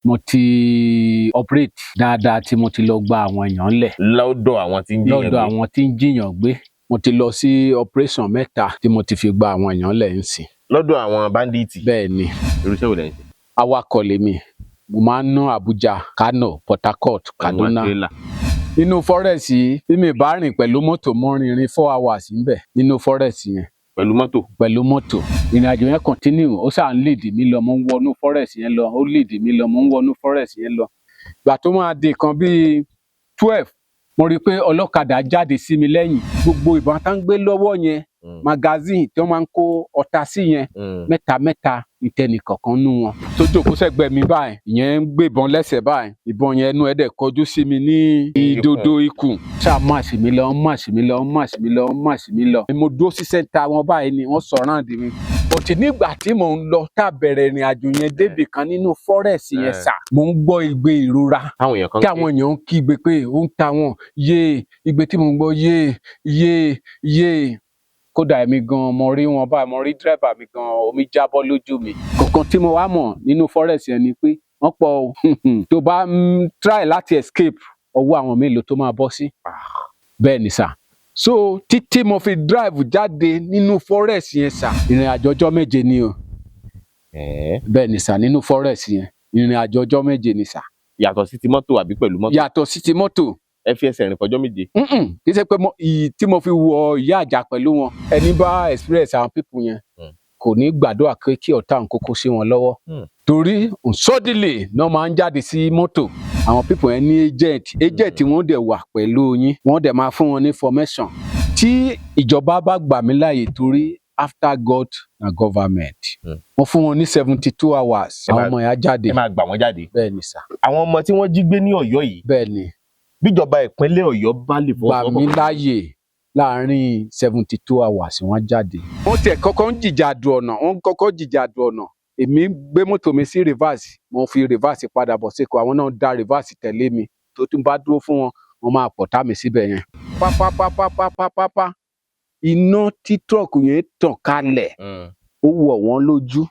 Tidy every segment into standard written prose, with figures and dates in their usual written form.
Mo ti operate dáadáa tí mo ti lọ gba àwọn èèyàn lẹ̀ lọ́dọ̀ àwọn tí ń jiyàn lọ́dọ̀ gbé. Àwọn tí ń jiyàn gbé. Mo ti lọ sí operation mẹ́ta tí mo ti fi gba àwọn èèyàn lẹ̀ ń sìn. Lọ́dọ̀ àwọn bandits? Bẹ́ẹ̀ ni. Irúṣẹ́ wo lẹ̀ ń ṣe? Awakọ̀ lèmi. Mo máa ń ná Abuja, Kano, Port Harcourt, Kaduna. Trailer. Nínú forest yìí, bí mi bá rìn pẹ̀lú mọ́tò, mo rìnrìn 4 hours ńbẹ̀ nínú forest yẹn. Pẹ̀lú mọ́tò? Pẹ̀lú mọ́tò. Ìrìn àjò yẹn continue, ó ṣáà ń lead mi lọ, mo ń wọnú forest yẹn lọ, ó lead mi lọ, mo ń wọnú forest yẹn lọ. Ìgbà tó máa di nǹkan bíi 12, mo rí i pé ọlọ́kadà jáde sí mi lẹ́yìn. Gbogbo ìbọn tá ń gbé lọ́wọ́ yẹn, magazine tí wọ́n máa ń kó ọta sí yẹn, mẹ́ta mẹ́ta ìtẹnìkọ̀ọ̀kan nú wọn. Tó jókòó sẹ́gbẹ̀ẹ́ mi báyìí, ìyẹn ń gbébọn lẹ́sẹ̀ báyìí, ìbọn yẹn ẹnu ẹ̀ dẹ̀ kọjú sí mi ní ìdodo ikùn. Ṣáà march mi lọ, march mi lọ, march mi lọ, march mi lọ. Mo dúró sí center wọn báyìí ni wọ́n surround mi. But nígbà tí mò ń lọ, tá a bẹ̀rẹ̀ ìrìn àjò yẹn débì kan nínú forest yẹn, sà, mò ń gbọ́ igbe ìrora Táwọn èèyàn kan kí àwọn èèyàn ń kígbe pé ó ń ta wọn yéè. Igbe tí mò ń gbọ́, yéè yéè yéè. Kódà èmi gan, mo rí wọn báyìí, mo rí dírẹ́bà mi gan, omi jábọ́ lójú mi. Kọ̀ọ̀kan tí mo wá mọ̀ nínú forest yẹn ni pé wọ́n pọ̀ o. Tó bá ń try láti escape, ọwọ́ àwọn mélòó tó máa bọ́ sí. Bẹ́ẹ̀ ni sà. So títí mo fi drive jáde nínú forest yẹn sà, ìrìn àjò ọjọ́ 7 ni o. Bẹ́ẹ̀ ni sà, nínú forest yẹn, ìrìn àjò ọjọ́ 7 ni sà. Yàtọ̀ sí ti mọ́tò àbí pẹ̀lú mọ́tò? Yàtọ̀ sí ti mọ́tò. Ẹ fi ẹsẹ̀ rìn fọjọ́ 7? Mm-mm, kì í ṣe pé tí mo fi wọ ìyá àjà pẹ̀lú wọn. Ẹni bá experience àwọn people yẹn kò ní gbàdúrà pé kí ọ̀tá òun kókó sí wọn lọ́wọ́, torí suddenly náà máa ń jáde sí mọ́tò. Àwọn people yẹn ní agent. Agent wọn dẹ̀ wà pẹ̀lú yín, wọ́n dẹ̀ máa fún wọn ní information. Tí ìjọba bá gbà mí láàyè, torí after God na government, wọ́n fún wọn ní 72 hours, àwọn ọmọ yẹn á jáde. Ẹ máa gbà wọ́n jáde? Bẹ́ẹ̀ ni sà. Àwọn ọmọ tí wọ́n jí gbé ní Ọ̀yọ́ yìí? Bẹ́ẹ̀ ni. Bíjọba ìpínlẹ̀ Ọ̀yọ́ bá lè Gbà mí láàyè, láàárín 72 hours, wọ́n jáde. Wọ́n tiẹ̀ kọ́kọ́ ń jìjàdù ọ̀nà, wọ́n kọ́kọ́ jìjàdù ọ̀nà. Èmi gbé mọ́tò mi sí reverse, mo fi reverse padà bọ̀ síkọ̀, àwọn náà dá reverse tẹ̀lé mi. Tó tún bá dúró fún wọn, wọ́n máa pọ̀ tá mi síbẹ̀ yẹn. Pápápápápápápá, iná tí truck yẹn tàn kalẹ̀, ó wọ̀ wọ́n lójú.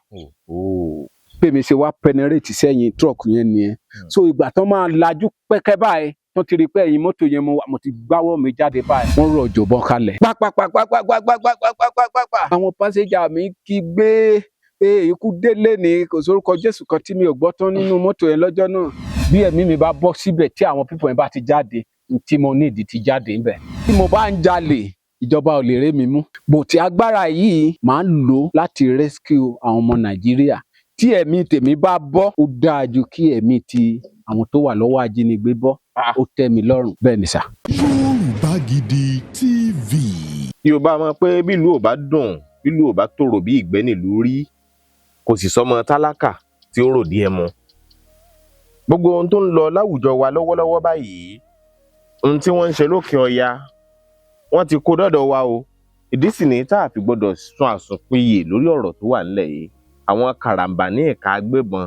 Pèmí ṣe wá penetrate sẹ́yìn truck yẹn nìyẹn. So ìgbà tán máa lajú pẹ́kẹ́ báyìí, tó ti rí pé ẹ̀yìn mọ́tò yẹn mo wà, mo ti gbáwọ́ mi jáde báyìí, wọ́n rọ̀jò bọ́n kalẹ̀. Pápápápápápápápápápá, àwọn passenger mi kígbe ee, ikú délé ni. Kò sórúkọ Jésù kan tí mi ò gbọ́ tán nínú mọ́tò yẹn lọ́jọ́ náà. Bí ẹ̀mí mi bá bọ́ síbẹ̀, tí àwọn people yẹn bá ti jáde, tí mo ní ìdí ti jáde ńbẹ̀. Tí mo bá ń jalè, ìjọba ò lè ré mi mú. But agbára yìí máa ń lò láti rescue àwọn ọmọ Nàìjíríà. Tí ẹ̀mí tèmi bá bọ́, ó dáa ju kí ẹ̀mí ti àwọn tó wà lọ́wọ́ ajínigbé bọ́. Ó tẹ́ mi lọ́rùn. Bẹ́ẹ̀ ni sà. Yorùbá Gidi TV. Yorùbá máa pé bílùú ò bá dùn, bílùú ò bá tòrò, bí ìgbẹ́ nílùú rí, kò sì sọmọ tálákà tí ó ròdí ẹ mu. Gbogbo ohun tó ń lọ láwùjọ wa lọ́wọ́lọ́wọ́ báyìí, ohun tí wọ́n ń ṣe lókè ọya, wọ́n ti kó dọ́dọ̀ wa o. Ìdí sì ní tá a fi gbọ́dọ̀ sun àsùnpìyè lórí ọ̀rọ̀ tó wà nílẹ̀ yìí. Àwọn karambà ní ẹ̀ka agbébọn,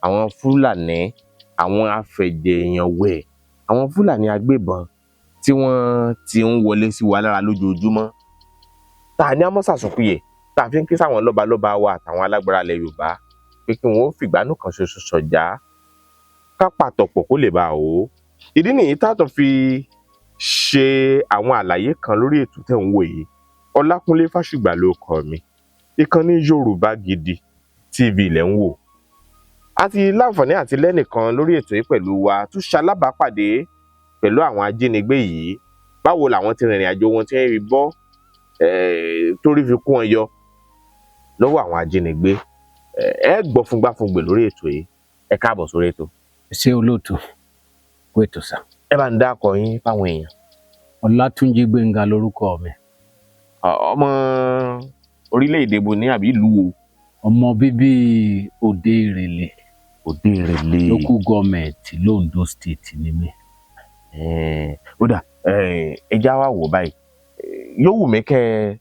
àwọn Fúlàní, àwọn afẹ̀jẹ̀èyàn wẹ̀, àwọn Fúlàní agbébọn tí wọ́n ti ń wọlé sí wa lára lójoojúmọ́, tá a ní àmọ́ sàsùnpìyè, tá a fi ń ké sáwọn lọ́balọ́ba wa àtàwọn alágbára ilẹ̀ Yorùbá pé kí wọ́n ó fìgbánú kan ṣoṣo sọ̀já, ká pàtọ̀pọ̀ kó lè bá a o. Ìdí nìyí tá a tún fi ṣe àwọn àlàyé kan lórí ètò tẹ̀ ń wò yìí. Ọlákúnlé Fásùgbà ló kọ mi. Ìkànnì Yorùbá Gidi TV lẹ̀ ń wò. A ti láǹfààní àti lẹ́nìkan lórí ètò yìí pẹ̀lú wa tún ṣalábàápàdé pẹ̀lú àwọn ajínigbé yìí. Báwo làwọn ti rìnrìn àjò wọn tí wọ́n fi bọ́, torí fi kún wọn yọ lọ́wọ́ àwọn ajínigbé? Ẹ gbọ́ fúngbàfúngbè lórí ètò yìí. Ẹ káàbọ̀ sórí ètò. Ṣé olóòtú kó ètò sà. Ẹ bá ń dákọ yín fáwọn èèyàn. Ọlátúnjí Gbénga lórúkọ mi. Ọmọ orílẹ̀-èdè bo ní àbí ìlú wo? Ọmọ bíbí Òde Ìrèlè. Òde Ìrèlè. Local government l'Ondo State ni mí. Ó dà, ẹ já wá wò báyìí. Yóò wù mí kẹ́ ẹ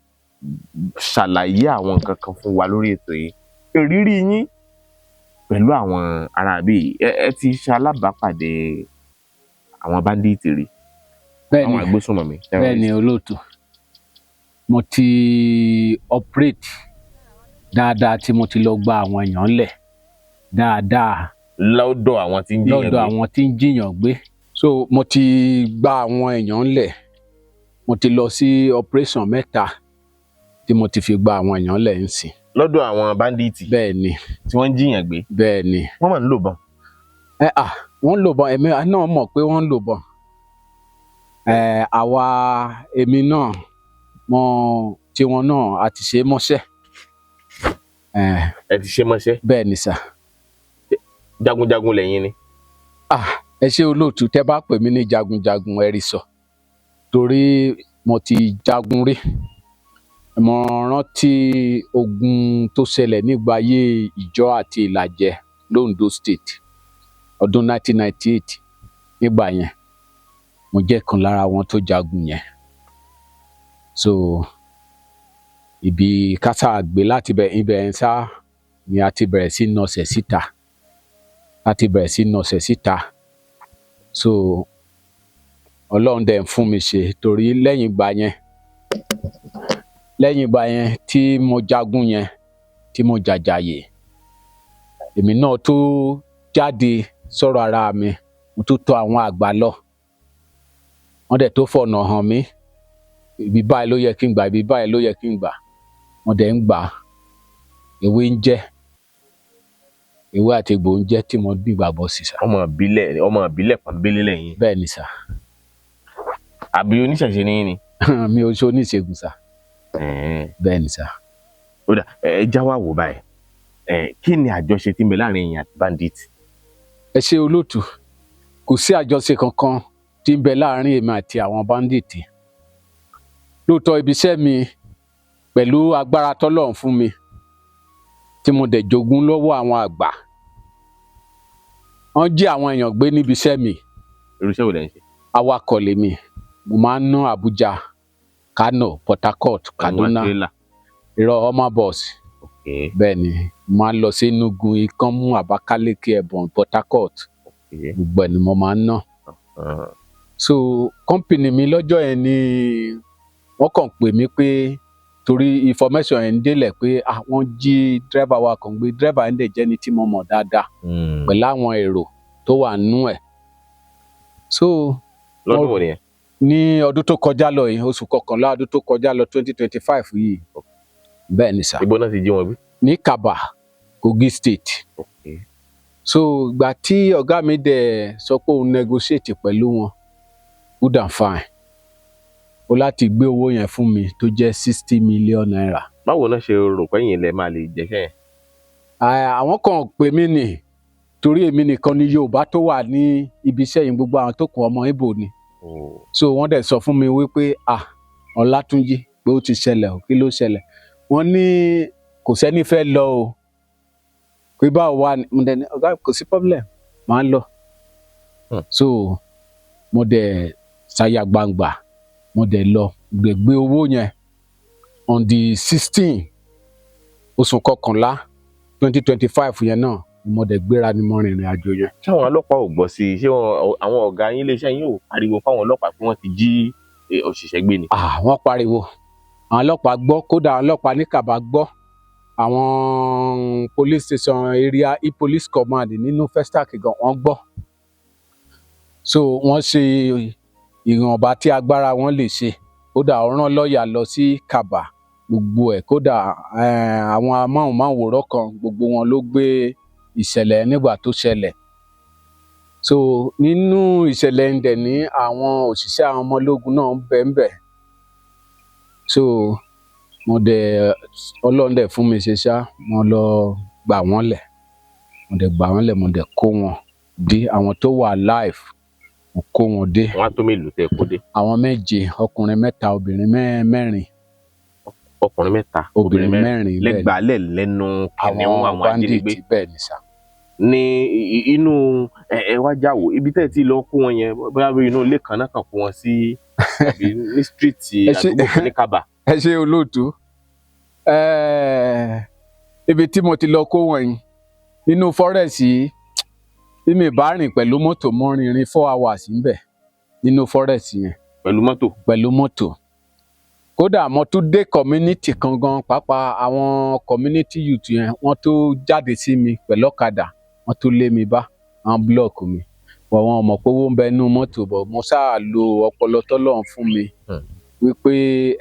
ṣàlàyé àwọn nǹkan kan fún wa lórí ètò yìí, ìrírí yín pẹ̀lú àwọn aráabí. Ẹ ti ṣalábàápàdé àwọn bandit rí? Bẹ́ẹ̀ni. Àwọn agbésùnmọ̀mí? Bẹ́ẹ̀ni olóòtú, mo ti operate dáadáa tí mo ti lọ gba àwọn èèyàn lẹ̀ dáadáa. Lọ́dọ̀ àwọn tí ń jí èèyàn lọ́dọ̀ gbé. Àwọn tí ń jí èèyàn gbé. So mo ti gba àwọn èèyàn ńlẹ̀, mo ti lọ sí operation mẹ́ta tí mo ti fi gba àwọn èèyàn ńlẹ̀ ń sìn. Lọ́dọ̀ àwọn bandit Bẹ́ẹ̀ ni. tí wọ́n ń jí èèyàn gbé? Bẹ́ẹ̀ ni. Wọ́n máa ń lò bọn. Ẹ à, wọ́n ń lò bọn, èmi náà mọ̀ pé wọ́n ń lò bọn. Ẹ àwa, èmi náà mọ tiwọn náà, a ti ṣe é mọ́ṣẹ́ ẹ. Ẹ ti ṣe mọ́ṣẹ́? Bẹ́ẹ̀ ni sà. Jagunjagun lẹ́yìn ni? Ah, ẹ ṣé olóòtú. Tẹ́ bá pè mí ní jagunjagun, ẹ rí sọ, torí mo ti jagun rí. Mo rántí ogun tó ṣẹlẹ̀ nígbà ayé Ìjọ àti Ìlàjẹ l'Ondo State, ọdún 1998. Nígbà yẹn, mo jẹ́ kan lára wọn tó jagun yẹn. So ibi kásá gbé láti bẹ̀ ibẹ̀ ń sá ni a ti bẹ̀rẹ̀ sí nọsẹ̀ síta, a ti bẹ̀rẹ̀ sí nọsẹ̀ síta. So Ọlọ́run dẹ̀ ń fún mi ṣe, torí lẹ́yìn ìgbà yẹn tí mo jagun yẹn, tí mo jàjàyè, èmi náà tó jáde sọ̀rọ̀ ara mi, mo tó tọ̀ àwọn àgbà lọ, wọ́n dẹ̀ tó fọ̀nà hàn mí: ibi báyìí ló yẹ kí n gbà, ibi báyìí ló yẹ kí n gbà. Wọ́n dẹ̀ ń gbà á. Ewé ń jẹ́, ewé àti egbò ń jẹ́ tí mo nígbàgbọ́ sí sà. Ọmọ ìbílẹ̀ pọ́nbélé lẹ́yìn? Bẹ́ẹ̀ ni sà. Àbí oníṣẹ̀ṣe ni yín ni? Mi ò ṣe oníṣègùn sà. Bẹ́ẹ̀ ni sà. Ó dà, ẹ já wá wò báyìí, ẹ kí ni àjọṣe tí ń bẹ láàrin ẹ̀yin àti bandit? Ẹ ṣe olóòtú. Kò sí àjọṣe kankan tí ń bẹ láàrin èmi àti àwọn bandit. Lóòótọ́, ibi iṣẹ́ mi, pẹ̀lú agbára tọ́lọ́run fún mi tí mo dẹ̀ jogún lọ́wọ́ àwọn àgbà, wọ́n jí àwọn èèyàn gbé níbi iṣẹ́ mi. Irú iṣẹ́ wo lẹ̀ ń ṣe? Awakọ̀ lèmi. Mo máa ń ná Abuja, Kano, Port Harcourt, Kaduna. Trailer? Irọ́, Hummer bus. Bẹ́ẹ̀ ni, mo máa ń lọ sí Enugu, Ikanmu, Abakaliki, Ebonyi, Port Harcourt. Gbogbo ẹ̀ ni mo máa ń ná. So company mi lọ́jọ́ yẹn ni wọ́n kàn pè mí pé, torí information yẹn ń délẹ̀ pé, ah, wọ́n jí driver wa kan gbé. Driver yẹn dẹ̀ jẹ́ ni tí mo mọ̀ dáadáa pẹ̀lú àwọn èrò tó wà nínú ẹ̀. So Lọ́dún wo nìyẹn? Ní ọdún tó kọjá lọ yìí, oṣù kọkànlá ọdún tó kọjá lọ, 2025 yìí. Bẹ́ẹ̀ ni sà. Ibo náà ti jí wọn gbé? Ní Kaba, Kogi State. So ìgbà tí ọ̀gá mi dẹ̀ sọ pé òun negotiate pẹ̀lú wọn, good and fine, ó láti gbé owó yẹn fún mi tó jẹ́ ₦60 million. Báwo náà ṣe rò pé ẹ̀yin lẹ máa lè jẹ́ṣẹ́ yẹn? Ah, àwọn kan pè mí nì, torí èmi nìkan ni Yorùbá tó wà ní ibi iṣẹ́ yìí. Gbogbo àwọn tó kù, ọmọ Ìgbò ni. So wọ́n dẹ̀ sọ fún mi wípé, ah, Ọlátúnjí, pé ó ti ṣẹlẹ̀ o. Kí ló ṣẹlẹ̀? Wọ́n ní kò sẹ́ni fẹ́ lọ o, pé báwo wà ní. Mo dẹ̀ ní, ọ̀gá, kò sí problem, màá lọ. So mo dẹ̀ ṣàyà gbangba, mo dẹ̀ lọ gbé gbé owó yẹn on the 16 oṣù kọkànlá 2025 yẹn náà ni mo dẹ̀ gbéra, ni mo rìnrìn àjò yẹn. Ṣé àwọn ọlọ́pàá ò gbọ́ sí i? Ṣé àwọn ọ̀gá yín, iléeṣẹ́ yín ò pariwo fáwọn ọlọ́pàá pé wọ́n ti jí òṣìṣẹ́ gbé ni? Ah, wọ́n pariwo, àwọn ọlọ́pàá gbọ́. Kódà àwọn ọlọ́pàá ní Kàbá gbọ́, àwọn police station area e police command nínú Festac gan, wọ́n gbọ́. So wọ́n ṣe ìwọ̀nba tí agbára wọn lè ṣe. Kódà ó rán lọ́ọ̀yà lọ sí Kàbá, gbogbo ẹ̀. Kódà àwọn amóhùnmáwòrán kan, gbogbo wọn ló gbé ìṣẹ̀lẹ̀ nígbà tó ṣẹlẹ̀. So nínú ìṣẹ̀lẹ̀ ń dẹ̀ ní àwọn òṣìṣẹ́, àwọn ọmọ ológun náà ń bẹ ń bẹ̀. So mo dẹ̀, Ọlọ́run dẹ̀ fún mi ṣe ṣá, mo lọ gbà wọ́n lẹ̀, mo dẹ̀ gbà wọ́n lẹ̀, mo dẹ̀ kó wọn dé. Àwọn tó wà live, mo kó wọn dé. Wọ́n á tó mélòó tẹ́ ẹ kó dé? Àwọn méje: ọkùnrin mẹ́ta, obìnrin mẹ́rin. Ọkùnrin mẹ́ta? Obìnrin mẹ́rin, bẹ́ẹ̀ ni. Lẹ́gbàálẹ̀ lẹ́nu kìnìún àwọn ajínigbé? Bandit, bẹ́ẹ̀ ni sà. Ní inú ẹ wá jáwò ibi tẹ́ ẹ ti lọ kó wọn yẹn, bóyá bí inú ilé kan náà kàn kó wọn sí, àbí ní street àdúgbò kan ní Kaba? Ẹ ṣe olóòtú. Ibi tí mo ti lọ kó wọn yìí, nínú forest yìí, bí mi bá rìn pẹ̀lú mọ́tò, mo rìnrìn 4 hours níbẹ̀ nínú forest yẹn. Pẹ̀lú mọ́tò? Pẹ̀lú mọ́tò. Kódà mo tún dé community kan gan pàápàá, àwọn community youth yẹn, wọ́n tó jáde sí mi pẹ̀lú ọ̀kadà, wọ́n tó lé mi bá. Wọ́n block mi, but wọn mọ̀ pé owó ń bẹ nínú mọ́tò, but mo ṣáà lo ọpọlọ tọ́lọ́run fún mi wípé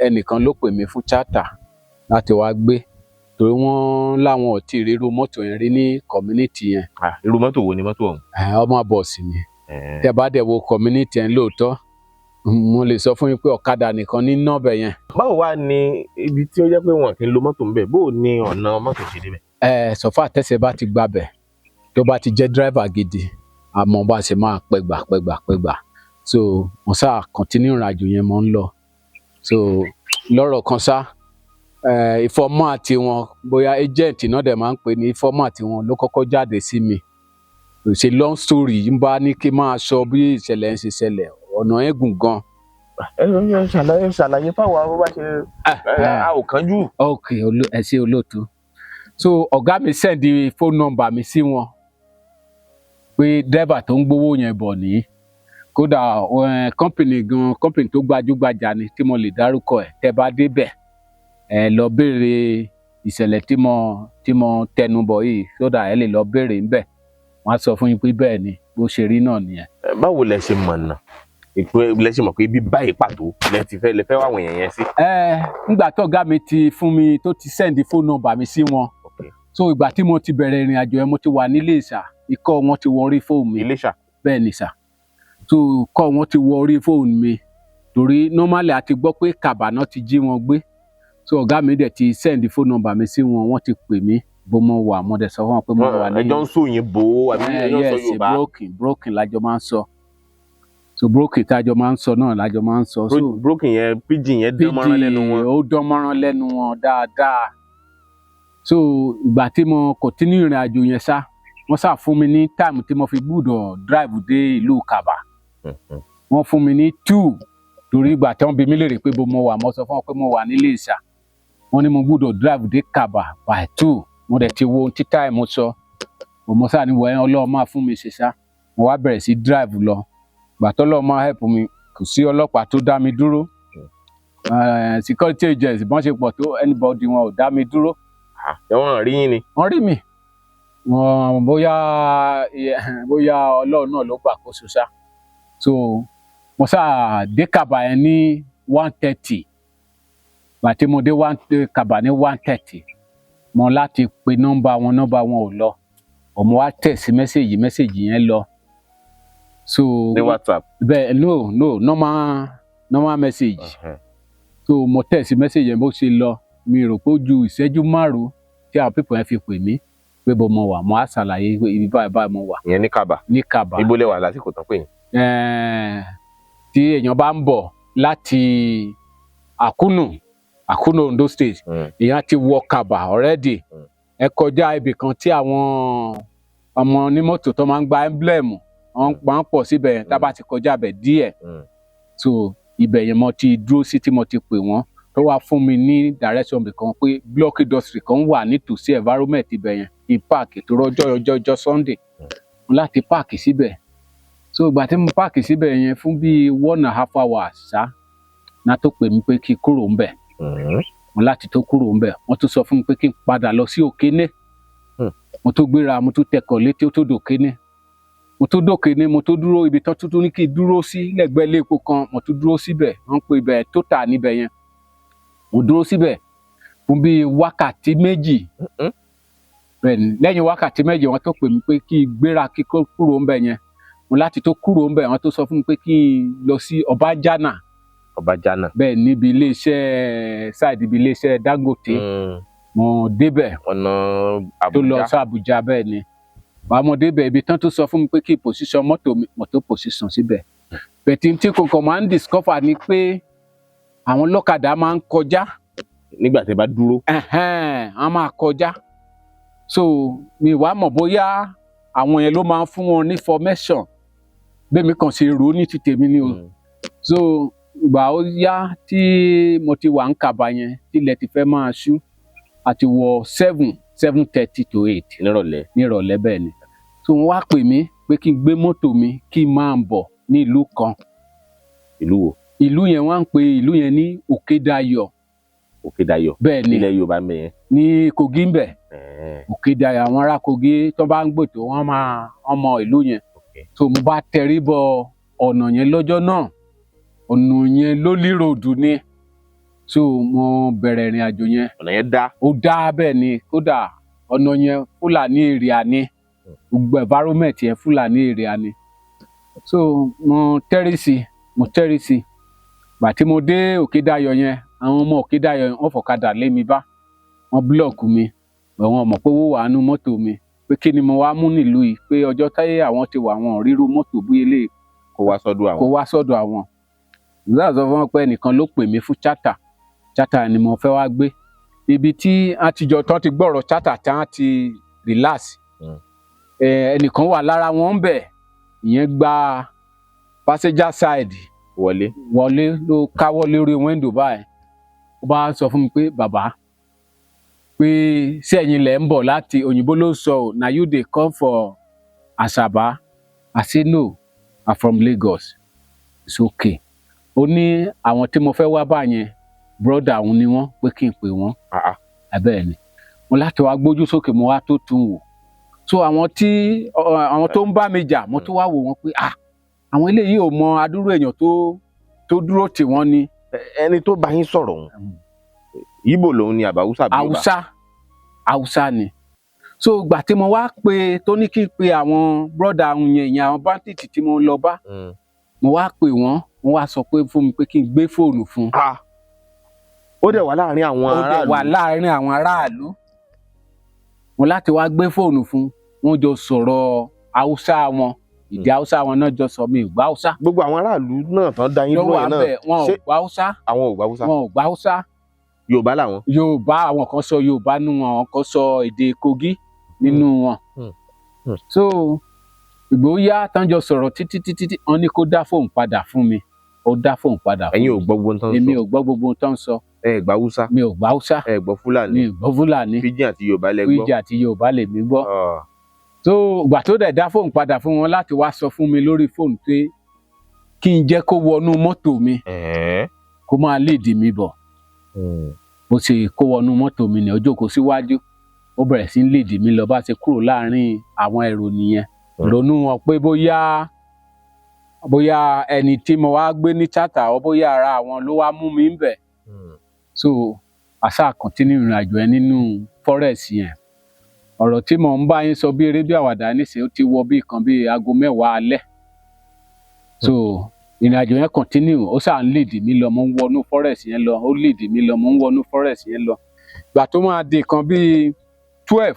ẹnìkan ló pè mí fún charter láti wá gbé, torí wọ́n láwọn ò tí ì rírú mọ́tò yẹn rí ní community yẹn. Ah, irú mọ́tò wo ni mọ́tò ọ̀hún? Ọmọ bọ̀ọ̀sì ni. Tẹ́ bá dẹ̀ wo community yẹn lóòótọ́, mo lè sọ fún yín pé ọ̀kadà nìkan ní nọ́ọ̀bẹ̀ yẹn. Báwo wá ní ibi tí ó jẹ́ pé wọn kì í lo mọ́tò ńbẹ̀, bó ní ọ̀nà mọ́tò ṣe débẹ̀? Ẹ sọfà tẹsẹ̀ bá ti gbabẹ̀, tó bá ti jẹ́ driver gidi, àmọ́ bá ṣe máa pẹgbà pẹgbà pẹgbà. So mo ṣáà continue ìrìnàjò yẹn, mo ń lọ. So lọ́rọ̀ kan ṣá, informer tiwọn, bóyá agent náà dẹ̀ máa ń pè ní informer tiwọn, ló kọ́kọ́ jáde sí mi. Kò ṣe long story ń bá ní kí n máa sọ bí ìṣẹ̀lẹ̀ ń ṣe ṣẹlẹ̀, ọ̀nà yẹn gùn gan. Ẹ ẹ ṣàlàyé, ṣàlàyé fáwọn bó bá ṣe, a ò kánjú. Ok, ẹ ṣé olóòtú. So ọ̀gá mi send phone number mi sí wọn pé driver tó ń gbowó yẹn bọ̀ ní. Kódà company gan, company tó gbajúgbajà ni tí mo lè dárúkọ ẹ̀. Tẹ́ bá débẹ̀, ẹ lọ béèrè ìṣẹ̀lẹ̀ tí mo tẹnu bọ̀ yìí, kódà ẹ lè lọ béèrè ńbẹ̀, wọ́n á sọ fún yín pé bẹ́ẹ̀ ni, bó ṣe rí náà nìyẹn. Báwo lẹ ṣe mọ̀nà ìpè, lẹ ṣe mọ̀ pé ibi báyìí pàtó lẹ ti fẹ́ lẹ fẹ́ wá àwọn èèyàn yẹn sí? Ẹ ńgbà tó ọ̀gá mi ti fún mi, tó ti send phone number mi sí wọn, so ìgbà tí mo ti bẹ̀rẹ̀ ìrìn àjò yẹn, mo ti wà nílé ìsà, ikọ̀ wọn ti wọ orí fóònù mi. Iléṣà? Bẹ́ẹ̀ ni sà. So ikọ̀ wọn ti wọ orí fóònù mi, torí normally a ti gbọ́ pé Kàbàná ti jí wọn gbé. So ọ̀gá mi dẹ̀ ti send phone number mi sí wọn, wọ́n ti pè mí bó mo wà, mo dẹ̀ sọ fún wọn pé mo wà ní. Ẹjọ́ ń sọ òyìnbó àbí ẹjọ́ ń sọ Yes. Yorùbá? Broken broken lájọ máa ń sọ. So broken tájọ máa ń sọ náà lájọ máa ń sọ. So Broken yẹn, pidgin yẹn dán mọ́rán lẹ́nu wọn. Ó dán mọ́rán lẹ́nu wọn dáadáa. So ìgbà tí mo continue ìrìn àjò yẹn sá, wọ́n sá fún mi ní time tí mo fi gbúdọ̀ drive dé ìlú Kàbà. Wọ́n fún mi ní 2, torí ìgbà tí wọ́n bi mí léèrè pé bó mo wà, mo sọ fún wọn pé mo wà nílé Ìsà. Wọ́n ní mo gbúdọ̀ drive dé Kàbà by 2. Mo dẹ̀ ti wo ohun tí time sọ, mo sáà ní wọ́n Ọlọ́run máa fún mi ṣe sá. Mo wá bẹ̀rẹ̀ sí drive lọ. Ìgbà tó Ọlọ́run máa help mi, kò sí ọlọ́pàá tó dá mi dúró. Security agents bọ́n ṣe pọ̀ tó, anybody wọn ò dá mi dúró. Ẹ wọ́n rí yín ni? Wọ́n rí mi, wọn bóyá Ọlọ́run náà ló gbàkóso ṣá. So mo sáà dé Kàbà yẹn ní 1:30. Gbà tí mo dé Kàbà ní 1:30, mo láti pe nọ́mbà wọn, nọ́mbà wọn ò lọ. Ọmọ wa tẹ̀ sí message, message yẹn lọ. So Ní WhatsApp? Bẹ́ẹ̀, no, normal normal message. So mo tẹ̀ sí message yẹn, bó ṣe lọ, mi rò pé ó ju ìṣẹ́jú 5 tí àwọn people yẹn fi pè mí pé bó mo wà. Mo á ṣàlàyé pé ibi báyìí báyìí mo wà. Ìyẹn ní Kàbà? Ní Kàbà. Ibo lẹ wà lásìkò tán pé yín? Tí èèyàn bá ń bọ̀ láti Àkúnù, Àkúnù, Ondo State, èèyàn ti wọ Kàbà already. Ẹ kọjá ibì kan tí àwọn ọmọ onímọ́tò tó máa ń gba emblem, wọ́n máa ń pọ̀ síbẹ̀ yẹn. Tá a bá ti kọjá bẹ̀ díẹ̀, so ibẹ̀ yẹn mo ti dúró sí tí mo ti pè wọ́n, tó wá fún mi ní direction bì kan pé block industry kan wà nítòsí environment ibẹ̀ yẹn, kí n park, tó rọjọ́ ọjọ́ ọjọ́ Sunday, mo láti park síbẹ̀. So ìgbà tí mo park síbẹ̀ yẹn fún bíi 1.5 hours ṣá, náà tó pè mí pé kí n kúrò ńbẹ̀. Mo láti tó kúrò ńbẹ̀, wọ́n tún sọ fún mi pé kí n padà lọ sí Òkéné. Mo tó gbéra, mo tún tẹkọ̀ létí, ó tó dòkéné. Mo tó dòkéné, mo tó dúró ibi tó tún ní kí n dúró sí lẹ́gbẹ̀ẹ́ ilé epo kan. Mo tún dúró síbẹ̀, wọ́n ń pe ibẹ̀ Total níbẹ̀ yẹn. Mo dúró síbẹ̀ fún bíi wákàtí 2. Bẹ́ẹ̀ ni, lẹ́yìn wákàtí 2, wọ́n tó pè mí pé kí n gbéra, kí kó kúrò ńbẹ̀ yẹn. Mo láti tó kúrò ńbẹ̀, wọ́n tó sọ fún mi pé kí n lọ sí Ọbájánà. Ọbàjánà. Bẹ́ẹ̀, níbi iléeṣẹ́ side ibi iléeṣẹ́ Dangote. Mo débẹ̀. Ọ̀nà Tó lọ Àbújá. sí Àbújá, bẹ́ẹ̀ ni. Wàá mo débẹ̀, ibi tán tó sọ fún mi pé kí position mọ́tò mi, mo tó position síbẹ̀. Bẹ̀tí tí kò kàn máa ń discover ni pé àwọn ọlọ́kadà máa ń kọjá. Nígbà tẹ́ bá dúró. Ẹ̀hẹ́n, wọ́n máa kọjá. So mi wàá mọ̀ bóyá àwọn yẹn ló máa ń fún wọn ní information bẹ́ẹ̀. Mi kàn ṣe rò ó ní ti tèmi ni o. So ìgbà ó yá tí mo ti wà ń Kàbà yẹn, tílẹ̀ ti fẹ́ máa ṣú, àti wọ 7, 7:30 to 8. Nírọ̀lẹ́. Nírọ̀lẹ́, bẹ́ẹ̀ ni. So wọ́n wá pè mí pé kí n gbé mọ́tò mi, kí n máa bọ̀ ní ìlú kan. Ìlú wo? Ìlú yẹn, wọ́n á ń pe ìlú yẹn ní Òkèdayọ̀. Òkèdayọ̀ Bẹ́ẹ̀ ni. Ilẹ̀ Yorùbá mẹ́yẹn. Ní Kogi ń bẹ̀. Òkèdayọ̀, àwọn ará Kogi tó bá ń gbètò, wọ́n máa wọ́n mọ ìlú yẹn. So mo bá tẹrí bọ ọ̀nà yẹn lọ́jọ́ náà, ọ̀nà yẹn lólí ròdù ni. So mo bẹ̀rẹ̀ ìrìn àjò yẹn. Ọ̀nà yẹn dá. Ó dá, bẹ́ẹ̀ ni. Kódà ọ̀nà yẹn, Fúlàní area ni. Gbogbo environment yẹn, Fúlàní area ni. So mo tẹ́rí sí, mo tẹ́rí sí. Gbà tí mo dé Òkèdayọ̀ yẹn, àwọn ọmọ Òkèdayọ̀ yẹn, wọ́n fọ̀kadà lé mi bá, wọ́n block mi. Àwọn mọ̀ pé owó wà nínú mọ́tò mi, pé kí ni mo wá mú nílùú yìí, pé ọjọ́ táyé àwọn ti wà, wọn ò ríru mọ́tò bí eléyìí Kó wá sọ́dọ̀ àwọn. Kó wá sọ́dọ̀ àwọn. Ìgbà sọ fún wọn pé ẹnìkan ló pè mí fún charter, charter ni mo fẹ́ wá gbé. Ibi tí a ti jọ tán ti gbọ́rọ̀ charter tí wọ́n ti relax. Ẹnìkan wà lára wọn ń bẹ̀, ìyẹn gba passenger side wọlé. Wọlé, ló káwọ́ lórí window báyìí. Ó bá sọ fún mi pé, "Bàbá, pé ṣé ẹ̀yin lẹ̀ ń bọ̀ láti," òyìnbó ló sọ ọ́, "na you dey come for Asaba?" I say, "No, I'm from Lagos." "It's okay." Ó ní àwọn tí mo fẹ́ wá bá yẹn, brother òun ni wọ́n, pé kí n pè wọ́n. Ah, ah. Abẹ́ẹ̀ ni mo láti wá gbójú sókè, mo wá tó tún wò. So àwọn tí àwọn tó ń bá mi jà, mo tún wá wò wọ́n pé, ah, àwọn eléyìí ò mọ adúrú èèyàn tó dúró tì wọ́n ni. Ẹni tó bá yín sọ̀rọ̀ òun, Ìgbò lòun ni àbí Haúsá àbí Yorùbá? Haúsá, Haúsá ni. So ìgbà tí mo wá pé tó ní kí n pe àwọn brother àwọn yẹn, ìyẹn àwọn bandit tí mo lọ bá, mo wá pè wọ́n, wọ́n wá sọ pé fún mi pé kí n gbé fóònù fún un. Ah. Ó dẹ̀ wà láàrin àwọn Ó dẹ̀ wà aráàlú. láàárín àwọn aráàlú. Mo láti wá gbé fóònù fún wọn, jọ sọ̀rọ̀ Haúsá wọn, ìdí Haúsá wọn náà jọ sọ. Mi ò gbọ́ Haúsá. Gbogbo àwọn aráàlú náà tán dá yín Ló dúró wà yẹn náà, bẹ́ẹ̀, wọn ò ṣé gbọ́ Haúsá. Àwọn ò gbọ́ Haúsá? Wọn ò gbọ́ Haúsá. Yorùbá làwọn. Yorùbá, àwọn kan sọ Yorùbá nínú wọn, àwọn kan sọ èdè Kogi nínú wọn. So ìgbóyà tán jọ sọ̀rọ̀ títí títí tí wọ́n ní kó dá fóònù padà fún mi, ó dá fóònù padà fún Ẹ̀yin mi. ò gbọ́ gbogbo tán Èmi sọ? ò gbọ́ gbogbo ohun tó ń sọ. Ẹ gbọ́ Haúsá? Mi ò gbọ́ Haúsá. Ẹ gbọ́ Fúlàní? Mi ò gbọ́ Fúlàní. Pidgin àti Yorùbá lẹ gbọ́. Pidgin àti Yorùbá lèmi gbọ́. Ah. So ìgbà tó dẹ̀ dá fóònù padà fún wọn, láti wá sọ fún mi lórí fóònù pé kí n jẹ́ kó wọnú mọ́tò mi, kó máa lead mi bọ̀. Bó ṣe kó wọnú mọ́tò mi ní, ó jókòó síwájú, ó bẹ̀rẹ̀ sí ń lead mi lọ. Bá ṣe kúrò láàrin àwọn èrò nìyẹn. Ronú wọn pé bóyá ẹni tí mo wá gbé ní charter ọ, bóyá ara àwọn ló wá mú mi ń bẹ̀. So àṣà continue ìrìn àjò yẹn nínú forest yẹn. Ọ̀rọ̀ tí mò ń bá yín sọ bí eré bí àwàdà nísìnyí, ó ti wọ bí kan bí aago 10 alẹ́. So ìrìn àjò yẹn continue, ó ṣáà ń lead mi lọ, mo ń wọnú forest yẹn lọ, ó lead mi lọ, mo ń wọnú forest yẹn lọ. Ìgbà tó máa di nǹkan bíi 12,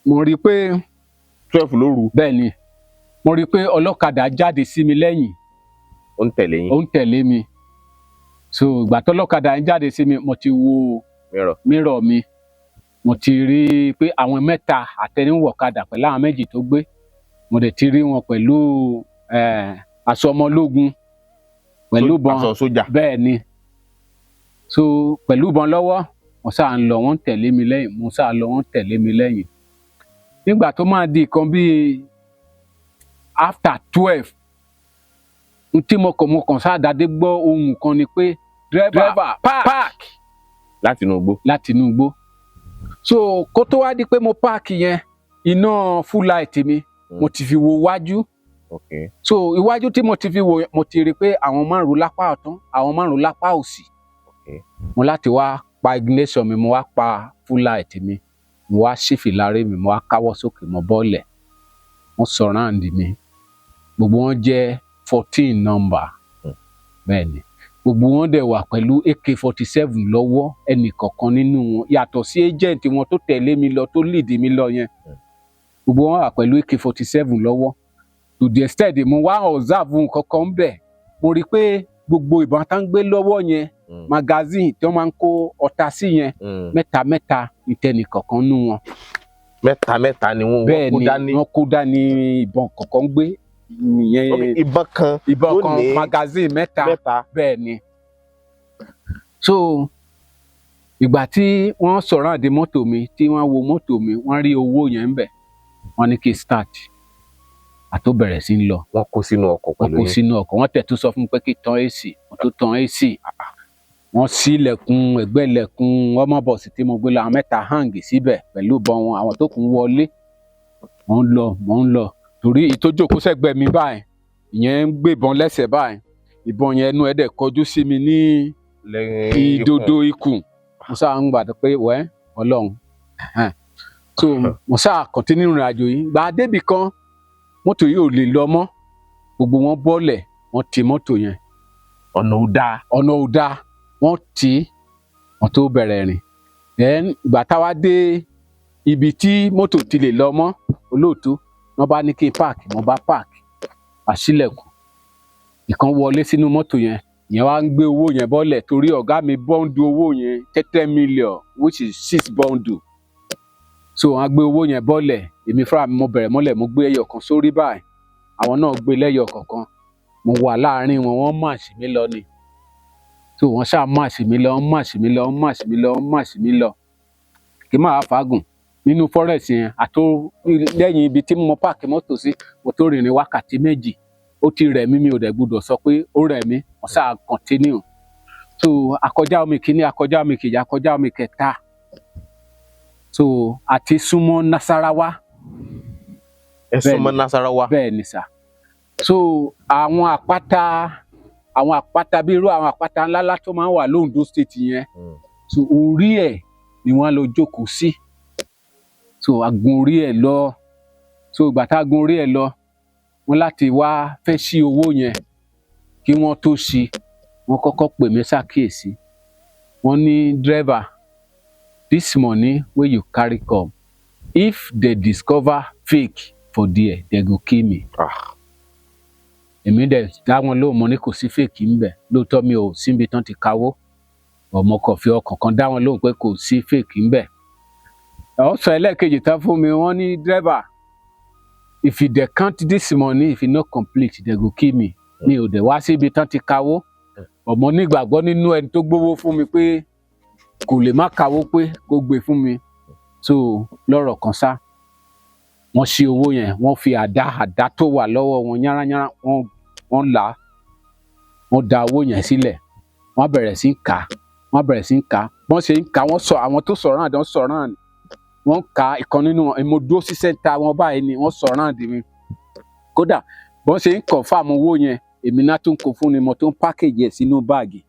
mo rí i pé 12 lóru? Bẹ́ẹ̀ ni. Mo rí i pé ọlọ́kadà jáde sí mi lẹ́yìn. Ó ń tẹ̀lé yín? Ó ń tẹ̀lé mi. So ìgbà tó ọlọ́kadà ń jáde sí mi, mo ti wo mìíràn mirror mi, mo ti rí i pé àwọn mẹ́ta àtẹniwọ̀kadà pẹ̀lú àwọn méjì tó gbé, mo dẹ̀ ti rí wọn pẹ̀lú aṣọ ọmọ ológun, pẹ̀lú ìbọn. Aṣọ sójà? Bẹ́ẹ̀ ni. So pẹ̀lú ìbọn lọ́wọ́, wọ́n sáà ń lọ, wọ́n ń tẹ̀lé mi lẹ́yìn. Mo sáà lọ, wọ́n ń tẹ̀lé mi lẹ́yìn. Nígbà tó máa di nǹkan bíi after 12, n tí mo kàn sáà dáadé gbọ́ ohun kan ni pé, "Driver, park!" Láti inú igbó? Láti inú igbó. So kó tó wá di pé mo park yẹn, iná full light mi, mo ti fi wo wájú. So iwájú tí mo ti fi wo, mo ti rí i pé àwọn márùn lápá ọ̀tún, àwọn márùn lápá òsì. Mo láti wá pa ignition mi, mo wá pa full light mi, mo wá ṣí fìlà rí mi, mo wá káwọ́ sókè, mo bọ́ọ̀lẹ̀. Wọ́n surround mi, gbogbo wọn jẹ́ 14 number. Bẹ́ẹ̀ ni, gbogbo wọn dẹ̀ wà pẹ̀lú AK-47 lọ́wọ́, ẹnì kọ̀ọ̀kan nínú wọn, yàtọ̀ sí agent wọn tó tẹ̀lé mi lọ, tó lead mi lọ yẹn. Gbogbo wọn wà pẹ̀lú AK-47 lọ́wọ́. To the extent mo wá observe nǹkan kan bẹ̀, mo rí i pé gbogbo ìbọn tá ń gbé lọ́wọ́ yẹn, magazine tí wọ́n máa ń kó ọta sí yẹn, mẹ́ta mẹ́ta ìtẹnì kọ̀ọ̀kan nú wọn. Mẹ́ta mẹ́ta ni wọ́n Bẹ́ẹ̀ kó ni. dání? Wọ́n kó dání, ìbọn kọ̀ọ̀kan gbé ìyẹn. Ok, ìbọn kan Ìbọn tó kan, ní magazine mẹ́ta. Mẹ́ta. Bẹ́ẹ̀ ni. So ìgbà tí wọ́n sọ̀rọ̀ àdé mọ́tò mi, tí wọ́n wo mọ́tò mi, wọ́n rí owó yẹn ń bẹ̀, wọ́n ní kí n start, àtó bẹ̀rẹ̀ sí ń lọ. Wọ́n kó sínú ọkọ̀ Wọ́n pẹ̀lú kó yín? sínú ọkọ̀. Wọ́n tẹ̀ tó sọ fún mi pé kí n tan AC, wọ́n tó tan AC. Wọ́n ṣí ilẹ̀kùn ẹ̀gbẹ́ ilẹ̀kùn ọmọ bọ̀sì tí mo gbé lọ, àwọn mẹ́ta hang síbẹ̀ pẹ̀lú ìbọn wọn. Àwọn tó kù ń wọlé. Mò ń lọ, mò ń lọ, torí èyí tó jókòó sẹ́gbẹ̀ẹ́ mi báyìí, ìyẹn ń gbébọn lẹ́sẹ̀ báyìí. Ìbọn yẹn, ẹnu ẹ̀ dẹ̀ kọjú sí mi ní lẹ́yìn. Ìdodo ikùn. Mo sáà ń gbàdúrà pé wẹ́ Ọlọ́run. So mo sáà continue ìrìn àjò yìí. Gbà débì kan, mọ́tò yìí ò lè lọ mọ́. Gbogbo wọn bọ́lẹ̀, wọ́n ti mọ́tò yẹn. Ọ̀nà ò dáa. Ọ̀nà ò dáa. Wọ́n tì í, wọ́n tó bẹ̀rẹ̀ rìn. Then ìgbà táwa dé ibi tí mọ́tò ti lè lọ mọ́, olóòtú, wọ́n bá ní kí n park. Mo bá park, àṣìlẹ̀kùn. Ìkan wọlé sínú mọ́tò yẹn, ìyẹn wá ń gbé owó yẹn bọ́lẹ̀, torí ọ̀gá mi bundle owó yẹn, 10 million, which is six bundle. So wọ́n á gbé owó yẹn bọ́lẹ̀. Èmi fúnra mi, mo bẹ̀rẹ̀ mọ́lẹ̀, mo gbé ẹyọ kan sórí báyìí, àwọn náà gbé lẹ́yọ kọ̀ọ̀kan. Mo wà láàárín wọn, wọ́n march mí lọ ni. So wọ́n ṣáà march mí lọ, march mí lọ, march mí lọ, march mí lọ. Kí máa fàágùn nínú forest yẹn àtó lẹ́yìn ibi tí mo park mọ́tò sí, mo tó rìnrìn wákàtí 2. Ó ti rẹ̀ mí, mi ò dẹ̀ gbúdọ̀ sọ pé ó rẹ̀ mí. Wọ́n ṣáà continue. So akọjá omi kìíní, akọjá omi kejì, akọjá omi kẹta. So àti súnmọ́ Nasarawa. Ẹ súnmọ́ Nasarawa. Bẹ́ẹ̀ ni sà. So àwọn àpáta bí irú àwọn àpáta ńláńlá tó máa ń wà lóńdó State yẹn, so orí ẹ̀ ni wọ́n lọ jókòó sí. So a gun orí ẹ̀ lọ. So ìgbà tá a gun orí ẹ̀ lọ, wọ́n láti wá fẹ́ ṣí owó yẹn. Kí wọ́n tó ṣí, wọ́n kọ́kọ́ pè mí ṣàkíyèsí. Wọ́n ní, "Driver, this money wey you carry come, if they discover fake for there, they go kill me." Ah. Èmi dẹ̀ dá wọn lóhùn, mo ní kò sí fake ńbẹ̀. Lóòótọ́, mi ò síbi tán ti kawó, ọmọ kò fi ọkàn kan dá wọn lóhùn pé kò sí fake ńbẹ̀. Ọ̀sán ẹlẹ́ẹ̀kejì tán fún mi, wọ́n ní, "Driver, if you dey count this money, if e no complete, they go kill me." Mi ò dẹ̀ wá síbi tán ti kawó. Ọmọ nígbàgbọ́ nínú ẹni tó gbówó fún mi pé kò lè má kawó pé kó gbé fún mi. So lọ́rọ̀ kan sá, wọ́n ṣí owó yẹn, wọ́n fi àdá tó wà lọ́wọ́ wọn yánnayànna, wọ́n là á, wọ́n da owó yẹn sílẹ̀. Wọ́n bẹ̀rẹ̀ sí í kà á, wọ́n bẹ̀rẹ̀ sí í kà á. Wọ́n ṣe ń kà á, wọ́n sọ àwọn tó surround, wọ́n surround, wọ́n ka ìkan nínú wọn. Mo dúró sí center wọn báyìí ni wọ́n surround mi. Kódà bọ́n ṣe ń confirm owó yẹn, èmi náà tún kó fún ni, mo tún package ẹ̀ sínú báàgì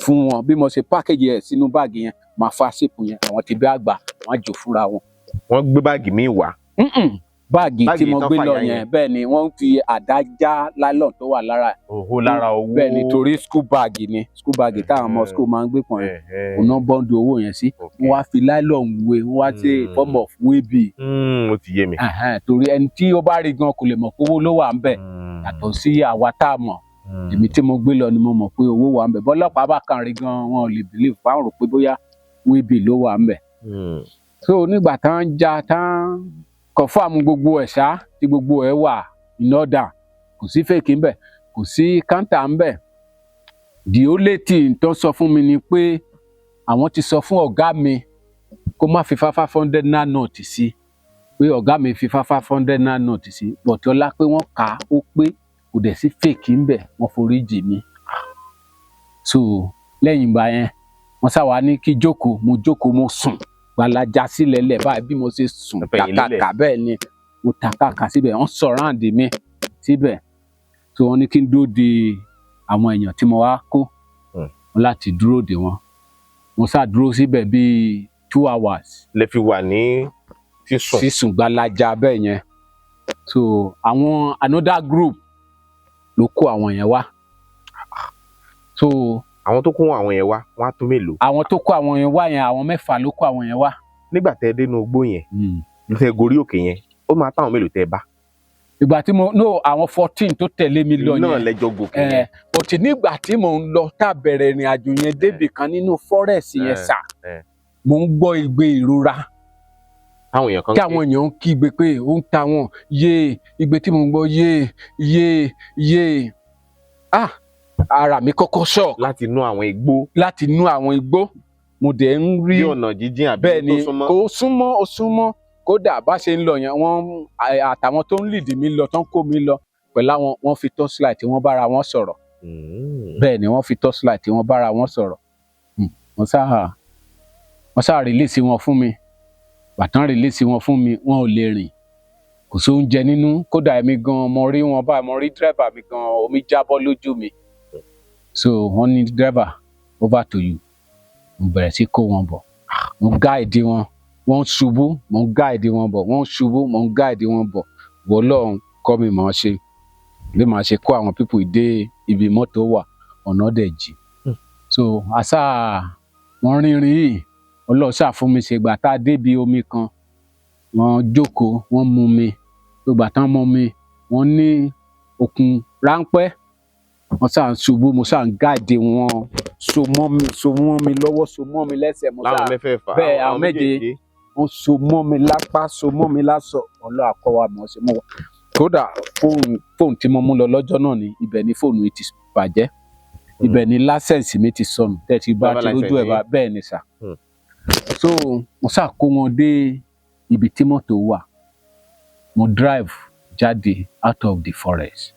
fún wọn. Bí mo ṣe package ẹ̀ sínú báàgì yẹn, màá fa sípò yẹn, àwọn ti bí àgbà wọ́n á jò fúnra wọn. Wọ́n gbé báàgì míì wá? Mm-mm. Báàgì tí Báàgì mo tán gbé lọ fàya yẹn. Yẹn. Bẹ́ẹ̀ ni, wọ́n fi àdá já nylon tó wà lára ẹ̀. Òhó lára owó. Bẹ́ẹ̀ ni, torí school bag ni, school bag táwọn ọmọ school máa ń gbé pọ̀n yẹn, òun náà bundle owó yẹn sí. Wọ́n wá fi nylon wé, wọ́n wá ṣe form of waybill. Ó ti yé mi. Torí ẹni tí ó bá rí gan kò lè mọ̀ pé owó ló wà ń bẹ̀, yàtọ̀ sí àwa tá a mọ̀. Èmi tí mo gbé lọ ni mo mọ̀ pé owó wà ń bẹ̀. Bọ́lọ́pàá bá kàn rí gan, wọn ò lè believe, fáwọn rò pé bóyá waybill ló wà ń bẹ̀. So nígbà tán já tán confirm gbogbo ẹ̀ ṣá, tí gbogbo ẹ̀ wà in order, kò sí fake ńbẹ̀, kò sí counter ńbẹ̀, the only thing tó sọ fún mi ni pé àwọn ti sọ fún ọ̀gá mi kó má fi 500 naira note sí, pé ọ̀gá mi fi 500 naira note sí, but ọlá pé wọ́n kà á, ó pé kò dẹ̀ sí fake ńbẹ̀, wọ́n forí jì mí. So lẹ́yìn ìgbà yẹn, wọ́n sáwà ní kí jókòó. Mo jókòó, mo sùn gbalaja sílẹ̀ lẹ̀ báyìí. Bí mo ṣe sùn Ẹ fẹ̀yìn lélẹ̀. tàkàkà, bẹ́ẹ̀ ni mo tàkàkà síbẹ̀, wọ́n surround mi síbẹ̀. So wọ́n ní kí n dúró de àwọn èèyàn tí mo wá kó. Mo láti dúró de wọn. Mo sá dúró síbẹ̀ bíi 2 hours. Lẹ fi wà ní sísùn? Sísùn gbalaja bẹ́ẹ̀ yẹn. So àwọn another group ló kó àwọn yẹn wá. So Àwọn tó kó àwọn yẹn wá, wọ́n á tó mélòó? Àwọn tó kó àwọn yẹn wá yẹn, àwọn mẹ́fà ló kó àwọn yẹn wá. Nígbà tẹ́ ẹ dénú igbó yẹn, tẹ́ ẹ gorí òkè yẹn, ó máa táwọn mélòó tẹ́ ẹ bá? Ìgbà tí mo no, àwọn 14 tó tẹ̀lé mi lọ Náà yẹn. lẹ́jọ́ gòkè Ẹ yẹn. But nígbà tí mò ń lọ, tá a bẹ̀rẹ̀ ìrìn àjò yẹn débì kan nínú forest yẹn, sà, mò ń gbọ́ igbe ìrora. Táwọn èèyàn kan Tí àwọn èèyàn ń kígbe pé ó ń ta wọn yéè. Igbe tí mò ń gbọ́, yéè yéè yéè, ah, ara mi kọ́kọ́ shock. Láti inú àwọn igbó? Láti inú àwọn igbó. Mo dẹ̀ ń rí Bí ọ̀nà jíjìn àbí Bẹ́ẹ̀ tó ni. súnmọ́? Kò súnmọ́, ó súnmọ́. Kódà bá ṣe ń lọ yẹn, wọ́n àtàwọn tó ń lead mi lọ, tó ń kó mi lọ pẹ̀lú àwọn, wọ́n fi torchlight, wọ́n bára wọn sọ̀rọ̀. Bẹ́ẹ̀ ni, wọ́n fi torchlight, wọ́n bára wọn sọ̀rọ̀. Wọ́n ṣáà release wọn fún mi. Bàtán release wọn fún mi, wọn ò lè rìn, kò sí oúnjẹ nínú. Kódà èmi gan, mo rí wọn báyìí, mo rí driver mi gan, omi jábọ́ lójú mi. So wọ́n ní, "Driver, over to you." Mo bẹ̀rẹ̀ sí kó wọn bọ̀, mo guide wọn, wọ́n ń ṣubú, mo ń guide wọn bọ̀, wọ́n ń ṣubú, mo ń guide wọn bọ̀. Wọ́n lọ́run kọ́ mi mọ̀ ọ́n ṣe bí màá ṣe kó àwọn people dé ibi mọ́tò wà, ọ̀nà dẹ̀ jì. So àṣà wọ́n rìnrìn yìí, Ọlọ́run ṣáà fún mi ṣe. Gbà tá a débi omi kan, wọ́n jókòó, wọ́n mú mi. Gbà tán mú mi, wọ́n ní okun ráńpẹ́, wọ́n ṣáà ń ṣubú, mo ṣáà ń guide wọn, so mọ́ mi lọ́wọ́, so mọ́ mi lẹ́sẹ̀, mo Láwọn ṣáà mẹ́fẹ̀ẹ̀fà? Bẹ́ẹ̀, àwọn méje. Wọ́n so mọ́ mi lápá, so mọ́ mi lásọ. Ọlọ́run àkọ́wà mọ̀ ṣe mọ́ wa. Kódà fóònù tí mo mú lọ lọ́jọ́ náà ni, ibẹ̀ ni fóònù yìí ti bàjẹ́, ibẹ̀ ni license mi ti sọnù tẹ́tí bá Driver ti lójú ẹ̀ license bá. Bẹ́ẹ̀ ni sà. So mo ṣáà kó wọn dé ibi tí mọ́tò wà, mo drive jáde out of the forest.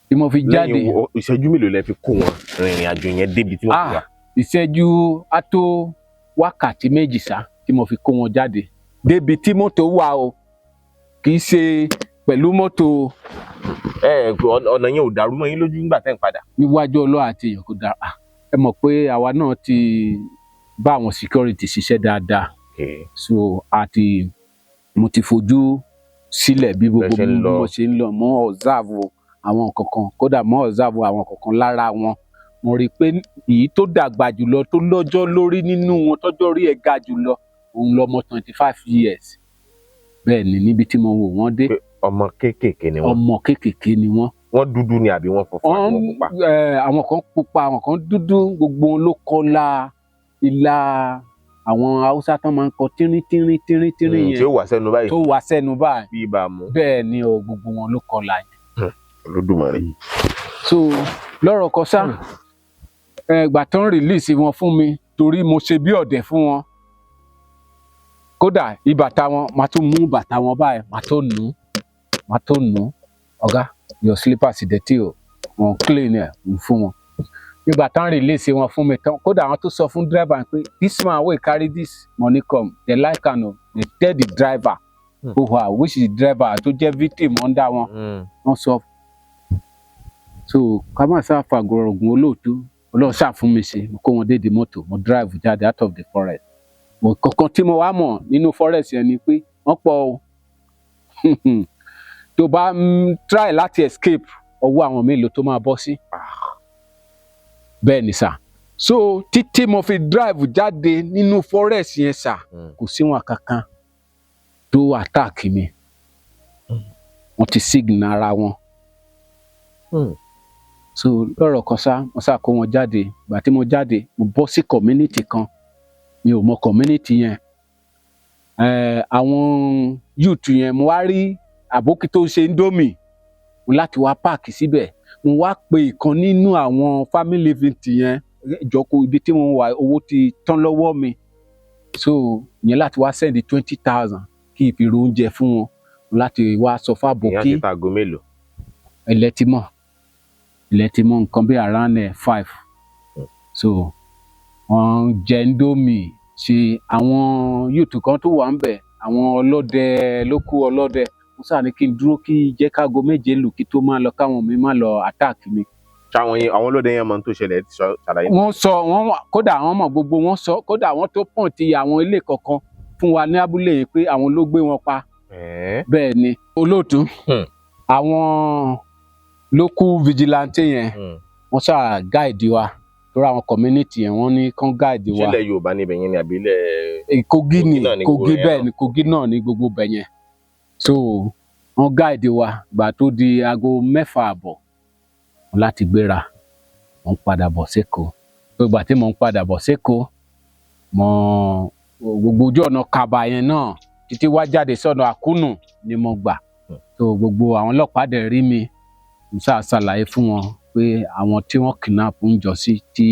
Tí mo fi jáde, Lẹ́yìn ìṣẹ́jú mélòó lẹ fi kó wọn rìnrìn àjò yẹn débi tí wọ́n ti wà? Ah, ìṣẹ́jú á tó wákàtí 2 sá tí mo fi kó wọn jáde débi tí mọ́tò wà o. Kì í ṣe pẹ̀lú mọ́tò. Ẹ ọ̀nà yẹn ò dàrú mọ́ yín lójú nígbà tẹ́ ń padà? Níwájú Ọlọ́run àti èèyàn, kò dára. Ah, ẹ mọ̀ pé àwa náà ti bá àwọn security ṣiṣẹ́ dáadáa, so àti mo ti fojú sílẹ̀ bí gbogbo Bẹ́ẹ̀ ṣe ń bí lọ. mo ṣe ń lọ, mo observe àwọn kankan, kódà mo observe àwọn kankan lára wọn. Mo rí i pé èyí tó dàgbà jùlọ, tó lọ́jọ́ lórí nínú wọn, tọ́jọ́ orí ẹ̀ ga jùlọ, òun lọmọ 25 years. Bẹ́ẹ̀ ni, níbi tí mo wò wọ́n dé. Pé ọmọ kéékèèké ni wọ́n? Ọmọ kéékèèké ni wọ́n. Wọ́n dúdú ni àbí wọ́n funfun àbí wọ́n pupa? Àwọn kan pupa, àwọn kan dúdú, gbogbo wọn ló kọlà ìlà àwọn Haúsá tán máa ń kọ tínrín tínrín tínrín tínrín Tí yẹn ó wà sẹ́nu báyìí. Tó wà sẹ́nu báyìí. Bí ìbámu. Bẹ́ẹ̀ ni o, gbogbo wọn ló kọlà yẹn. Olódùmarè. So lọ́rọ̀ kan ṣá, ìgbà tó ń release wọn fún mi, torí mo ṣe bí ọ̀dẹ̀ fún wọn, kódà ìbàtà wọn, màá tún mú bàtà wọn báyìí, màá tó nù ú, màá tó nù ú. "Ọ̀gá, your slippers dirty o." Wọn clean ẹ̀ ń fún wọn. Nígbà tán release wọn fún mi tán, kódà àwọn tó sọ fún driver pé this man wey carry this money come, they like am o. They tell the driver who are, which is the driver tó jẹ́ victim under wọn. Wọ́n sọ. So ká má sá fàgọ̀rọ̀gùn, olóòtú, Ọlọ́run ṣáà fún mi ṣe, mo kó wọn dédé mọ́tò, mo drive jáde out of the forest. Mo kankan tí mo wá mọ̀ nínú forest yẹn ni pé wọ́n pọ̀ o. Tó bá ń try láti escape, ọwọ́ àwọn mélòó tó máa bọ́ sí. Bẹ́ẹ̀ ni sà. So títí mo fi drive jáde nínú forest yẹn sà, kò sí wọn kankan tó attack mi. Wọ́n ti signal ara wọn. So lọ́rọ̀ kan sá, mo sá kó wọn jáde. Ìgbà tí mo jáde, mo bọ́ sí community kan, mi ò mọ community yẹn. Àwọn youth yẹn, mo wá rí àbókí tó ń ṣe indomie, mo láti wá park síbẹ̀. Mo wá pe ìkan nínú àwọn family living yẹn, ìjọkọ̀ ibi tí mo wà, owó ti tán lọ́wọ́ mi, so yẹn láti wá send 20,000 kí n fi ro oúnjẹ fún wọn. Mo láti wá sọ fún Ìyẹn àbókí. ti ta aago mélòó? Ilẹ̀ ti mọ́, ilẹ̀ ti mọ́, nǹkan bí around 5. So wọ́n jẹ indomie, ṣe àwọn youth kan tó wà ń bẹ̀, àwọn ọlọ́dẹ ló kú ọlọ́dẹ. Wọ́n sáà ní kí n dúró, kí jẹ́ kágo 7 lù kí tó máa lọ, káwọn mi má lọ attack mi. Ṣáwọn yẹn, àwọn ọlọ́dẹ yẹn mọ ohun tó ṣẹlẹ̀? Ẹ ti ṣàlàyé. Wọ́n sọ wọ́n kódà àwọn mọ̀ gbogbo wọn sọ. Kódà wọ́n tó pọ̀n ti àwọn ilé kọ̀ọ̀kan fún wa ní abúlé yìí pé àwọn ló gbé wọn pa. Bẹ́ẹ̀ ni, olóòtú. Àwọn local vigilante yẹn, wọ́n ṣáà guide wa, torí àwọn community yẹn, wọ́n ní kán guide wa. Sílẹ̀ Yorùbá níbẹ̀ yẹn ni àbí ilẹ̀ Kogi ni. Kogi náà ni Kogi. gbogbo yẹn Bẹ́ẹ̀ náà. ni, Kogi náà ni gbogbo bẹ̀ yẹn. So wọ́n guide wa. Gbà tó di aago 6:30, mo láti gbéra, mo ń padà bọ̀ sékòó. Gbogbo àti mo ń padà bọ̀ sékòó, mo gbogbo ojú ọ̀nà Kaba yẹn náà títí wá jáde sọ́nà Àkúnù ni mo gbà. So gbogbo àwọn ọlọ́pàá dẹ̀ rí mi, mo ṣáà ṣàlàyé fún wọn pé àwọn tí wọ́n kidnap ń jọ sí tí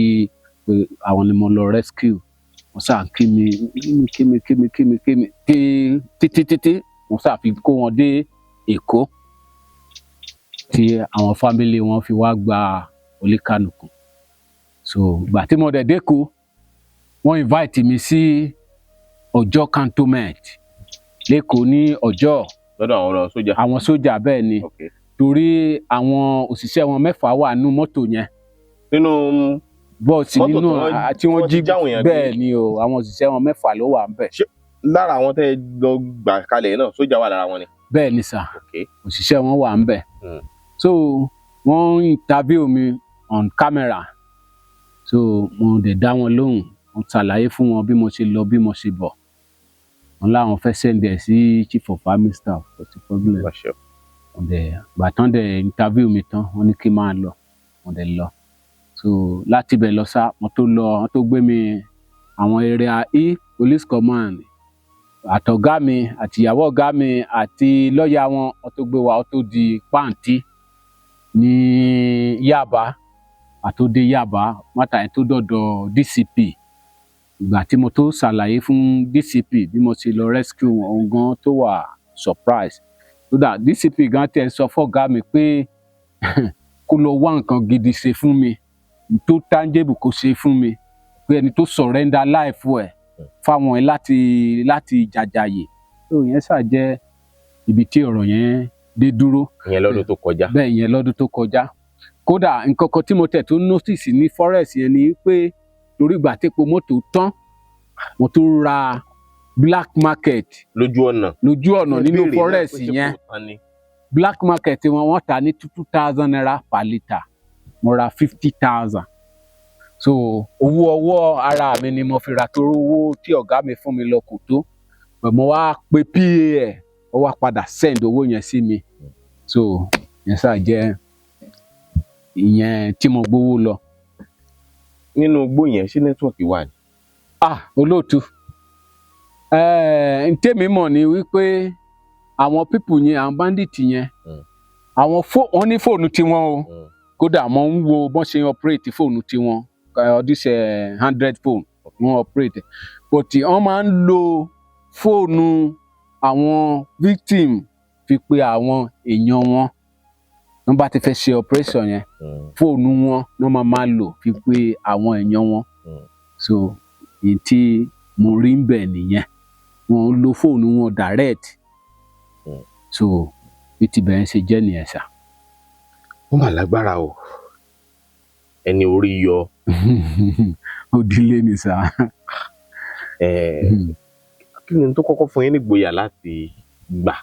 pé àwọn ni mo lọ rescue. Wọ́n ṣáà kí mi, kí mi, kí mi, kí mi, kí mi, kí títí títí mo ṣáà fi kó wọn dé Èkó, tí àwọn family wọn fi wá gba oníkànùkù. So ìgbà tí mo dẹ̀ dÉkòó, Wọ́n invite mi sí Ọjọ́ Cantonment l'Ékòó, ní Ọjọ́. Lọ́dọ̀ àwọn sójà? Àwọn sójà, bẹ́ẹ̀ ni. Torí àwọn òṣìṣẹ́ wọn mẹ́fà wà nínú mọ́tò yẹn. Nínú bọ́ọ̀sì mọ́tò nínú tí tí wọ́n wọ́n jí ti jáwọn èèyàn gbé. Bẹ́ẹ̀ ni o, àwọn òṣìṣẹ́ wọn mẹ́fà ló wà ńbẹ̀. Lára àwọn tẹ́ ẹ lọ gbà kalẹ̀ náà, sójà wà lára wọn ni? Bẹ́ẹ̀ ni sà. Òṣìṣẹ́ wọn wà ńbẹ̀. So wọ́n interview mi on camera, so mo dẹ̀ dá wọn lóhùn, mo ṣàlàyé fún wọn bí mo ṣe lọ, bí mo ṣe bọ̀. Wọn láwọn fẹ́ send ẹ̀ sí Chief of Army Staff, kò sí problem. Wàṣẹ. Mo dẹ̀ gbà tán, dẹ̀ interview mi tán, wọ́n ní kí n máa lọ, mo dẹ̀ lọ. So láti ibẹ̀ lọ sá, mo tó lọ, wọ́n tó gbé mi àwọn Area E Police Command, àtọ̀gá mi àtìyàwó ọ̀gá mi àti lọ́ọ̀yà wọn, wọ́n tó gbé wa, wọ́n tó di Pàǹtí ní Yaba. Àtòdé Yaba mọ́tà yẹn tó dọ̀dọ̀ DCP. Ìgbà tí mo tó ṣàlàyé fún DCP bí mo ṣe lọ rescue wọn, òun gan tó wà surprise. So that DCP gan tẹ̀ sọ fọ́gá mi pé kó lọ wá nǹkan gidi ṣe fún mi, tó tangible kó ṣe fún mi, pé ẹni tó surrender life ẹ̀ fáwọn ẹ̀ láti jàjàyè. So ìyẹn ṣáà jẹ́ ibi tí ọ̀rọ̀ yẹn dé dúró. Ìyẹn lọ́dún tó kọjá? Bẹ́ẹ̀, yẹn lọ́dún tó kọjá. Kódà nǹkan kan tí mo tẹ̀ tó notice ní forest yẹn ni pé torí ìgbà tépo mọ́tò tán, mo tún ra black market. Lójú ọ̀nà? Lójú ọ̀nà, nínú Béèrè náà forest pé ṣé yẹn. kò tán ni? Black market wọn, wọ́n tà ní ₦2,000 per litre, mo ra 50,000. So owó ọwọ́ ara mi ni mo fi ra, torí owó tí ọ̀gá mi fún mi lọ kò tó. But mo wá pe PA ẹ̀, ó wá padà send owó yẹn sí mi. So yẹn ṣáà jẹ́ ìyẹn tí mo gbowó lọ. Nínú igbó yẹn, ṣé network wà ní? Ah, olóòtú, n tèmi mọ̀ ni wípé àwọn people yẹn, àwọn bandit yẹn, àwọn wọ́n ní fóònù tiwọn o. Kódà mo ń wo bọ́n ṣe operate fóònù tiwọn, ọdún ṣe Android phone wọ́n operate, but wọ́n máa ń lo fóònù àwọn victim fi pe àwọn èèyàn wọn. Wọ́n bá ti fẹ́ ṣe operation yẹn, fóònù wọn wọ́n máa máa lò fi pe àwọn èèyàn wọn. So èyí tí mo rí ń bẹ̀ nìyẹn, wọn ń lo fóònù wọn direct. So bí ti bẹ̀rẹ̀ ṣe jẹ́ nìyẹn sà. Ó mà lágbára o, ẹni orí yọ. Òdìlé ni sà. Kí ni tó kọ́kọ́ fún yín nígboyà láti gbà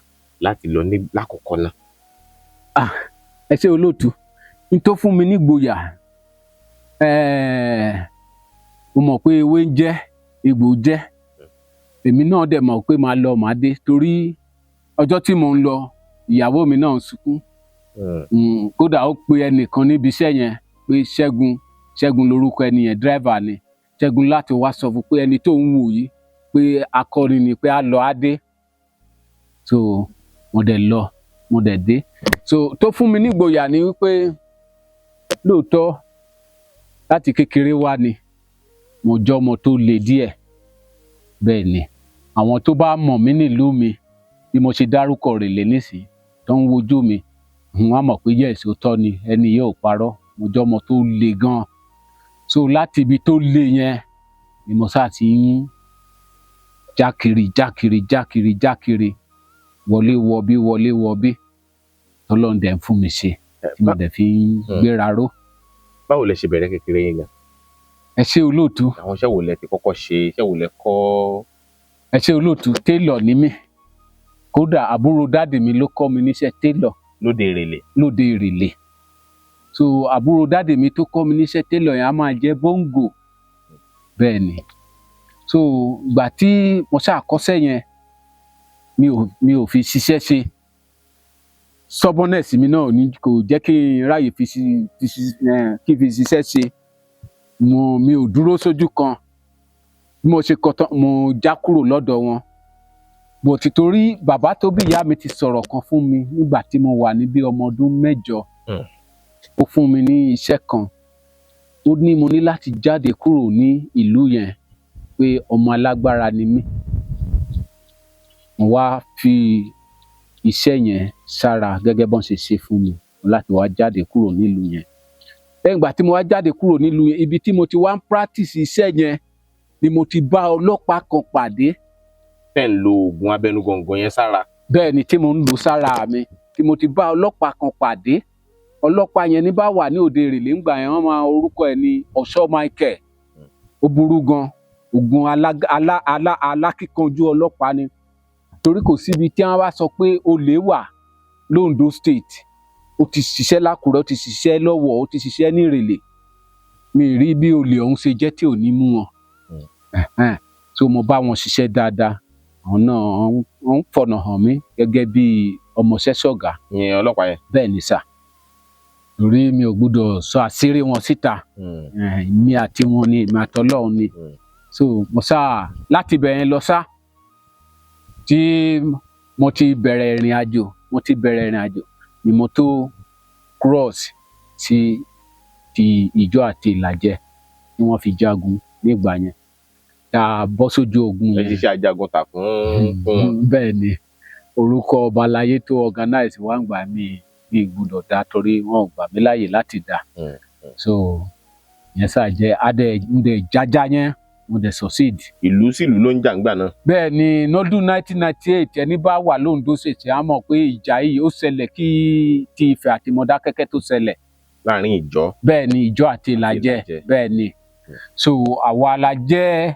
láti lọ ní lákọ̀ọ́kọ́ náà? Ah, ẹ ṣé olóòtú. N tó fún mi nígboyà, mo mọ̀ pé ewé ń jẹ́ egbò jẹ́. Èmi náà dẹ̀ mọ̀ pé màá lọ, màá dé, torí ọjọ́ tí mò ń lọ, ìyàwó mi náà ń sunkún. Kódà ó pe ẹnìkan níbi iṣẹ́ yẹn pé Ṣẹ́gun, Ṣẹ́gun lorúkọ ẹni yẹn, dírẹ́fà ni Ṣẹ́gun, láti wá sọ fún pé ẹni tó ń wò yìí, pé akọni ni, pé á lọ á dé. So mo dẹ̀ lọ, mo dẹ̀ dé. So tó fún mi nígboyà ni wípé lóòótọ́, láti kékeré wá ni mo jẹ́ ọmọ tó le díẹ̀. Bẹ́ẹ̀ ni, àwọn tó bá mọ̀ mí nílùú mi, bí mo ṣe dárúkọ Rèlé nísìnyí, tó ń wojú mi, wọ́n á mọ̀ pé yes, òótọ́ ni, ẹni yóò parọ́, mo jẹ́ ọmọ tó le gan. So láti ibi tó le yẹn ni mo sáà ti ń jákiri jákiri jákiri jákiri, wọlé wọbí, wọlé wọbí, tọ́lọ́run dẹ̀ ń fún mi ṣe, tí mo dẹ̀ fi ń gbéra ró. Báwo lẹ ṣe bẹ̀rẹ̀ kékeré yín gan? Ẹ ṣé olóòtú. Àwọn iṣẹ́ wo lẹ ti kọ́kọ́ ṣe? Iṣẹ́ wo lẹ kọ́? Ẹ ṣé olóòtú. Tailor ni mí. Kódà àbúrò daddy mi ló kọ́ mi níṣẹ́ tailor. Lóde Ìrèlè? Lóde Ìrèlè. So àbúrò daddy mi tó kọ́ mi níṣẹ́ tailor yẹn á máa jẹ́ bóńgò. Bẹ́ẹ̀ ni. So ìgbà tí mo ṣáà kọ́ṣẹ́ yẹn, mi ò fi ṣiṣẹ́ ṣe. Stubbornness mi náà ní kò jẹ́ kí n ráyè fi ṣi fi ṣi kí n fi ṣiṣẹ́ ṣe. Mi ò dúró sójú kan. Bí mo ṣe kọ́ tán, mo já kúrò lọ́dọ̀ wọn. But torí bàbá tó bí ìyá mi ti sọ̀rọ̀ kan fún mi nígbà tí mo wà ní bí ọmọ ọdún 8. Ó fún mi ní iṣẹ́ kan. Ó ní mo ní láti jáde kúrò ní ìlú yẹn, pé ọmọ alágbára ni mí. Mo wá fi iṣẹ́ yẹn sára gẹ́gẹ́ bọ́n ṣe ṣe fún mi láti wá jáde kúrò nílùú yẹn. Lẹ́yìn ìgbà tí mo wá jáde kúrò nílùú yẹn, ibi tí mo ti wá ń practice iṣẹ́ yẹn Ni mo ti bá ọlọ́pàá kan pàdé. Tẹ́ ń lo oògùn abẹnugọ̀ngọ̀ yẹn sára. Bẹ́ẹ̀ ni, tí mo ń lò sára mi, tí mo ti bá ọlọ́pàá kan pàdé. Ọlọ́pàá yẹn ní bá wà ní òde Èrèlé ńgbà yẹn, wọ́n máa orúkọ ẹ̀ ní Ọ̀ṣọ́ Michael. Ó burú gan, ogun alákíkanjú ọlọ́pàá ni, torí kò síbi tí wọ́n bá sọ pé olè wà l'Ondo State. Ó ti ṣiṣẹ́ l'Ákùrẹ́, ó ti ṣiṣẹ́ lọ́wọ́, ó ti ṣiṣẹ́ ní Ìrèlè. Mi ì rí bí olè ọ̀hún ṣe jẹ́ tí ò ní mú wọn. Ẹ̀hẹ́n. So mo bá wọn ṣiṣẹ́ dáadáa. Àwọn náà wọ́n ń fọ̀nà hàn mí gẹ́gẹ́ bí ọmọọṣẹ́ sọ̀gá. Ìyẹn ọlọ́pàá yẹn. Bẹ́ẹ̀ ni sà, torí mi ò gbúdọ̀ sọ àṣírí wọn síta. Èmi àti wọn ni, èmi àtọlọ́run ni. So mo sá láti ibẹ̀ yẹn lọ sá tí mo ti bẹ̀rẹ̀ ìrìn àjò, mo ti bẹ̀rẹ̀ ìrìn àjò ni mo tó cross sí ti Ìjọ àti Ìlàjẹ tí wọ́n fi jagun nígbà yẹn, tá a bọ́ sójú ogun Ẹ yẹn. ṣiṣẹ́ ajagun tà fún wọn. Bẹ́ẹ̀ ni, orúkọ ọba aláyé tó organize wá ń gbà mí ní gbọ́dọ̀ dá, torí wọn ò gbà mí láàyè láti dá. So yẹn sá jẹ́ adẹ ń dẹ jájá yẹn, mo dẹ̀ succeed. Ìlú sílùú ló ń jà ńgbà náà. Bẹ́ẹ̀ ni, lọ́dún 1998, ẹni bá wà l'Óńdó State á mọ̀ pé ìjà yìí ó ṣẹlẹ̀ kí ti Ifẹ̀ àti Mọdákẹ́kẹ́ tó ṣẹlẹ̀. Láàrin Ìjọ. Bẹ́ẹ̀ ni, Ìjọ àti Ìlàjẹ. Ìlàjẹ. Bẹ́ẹ̀ ni. So àwa la jẹ́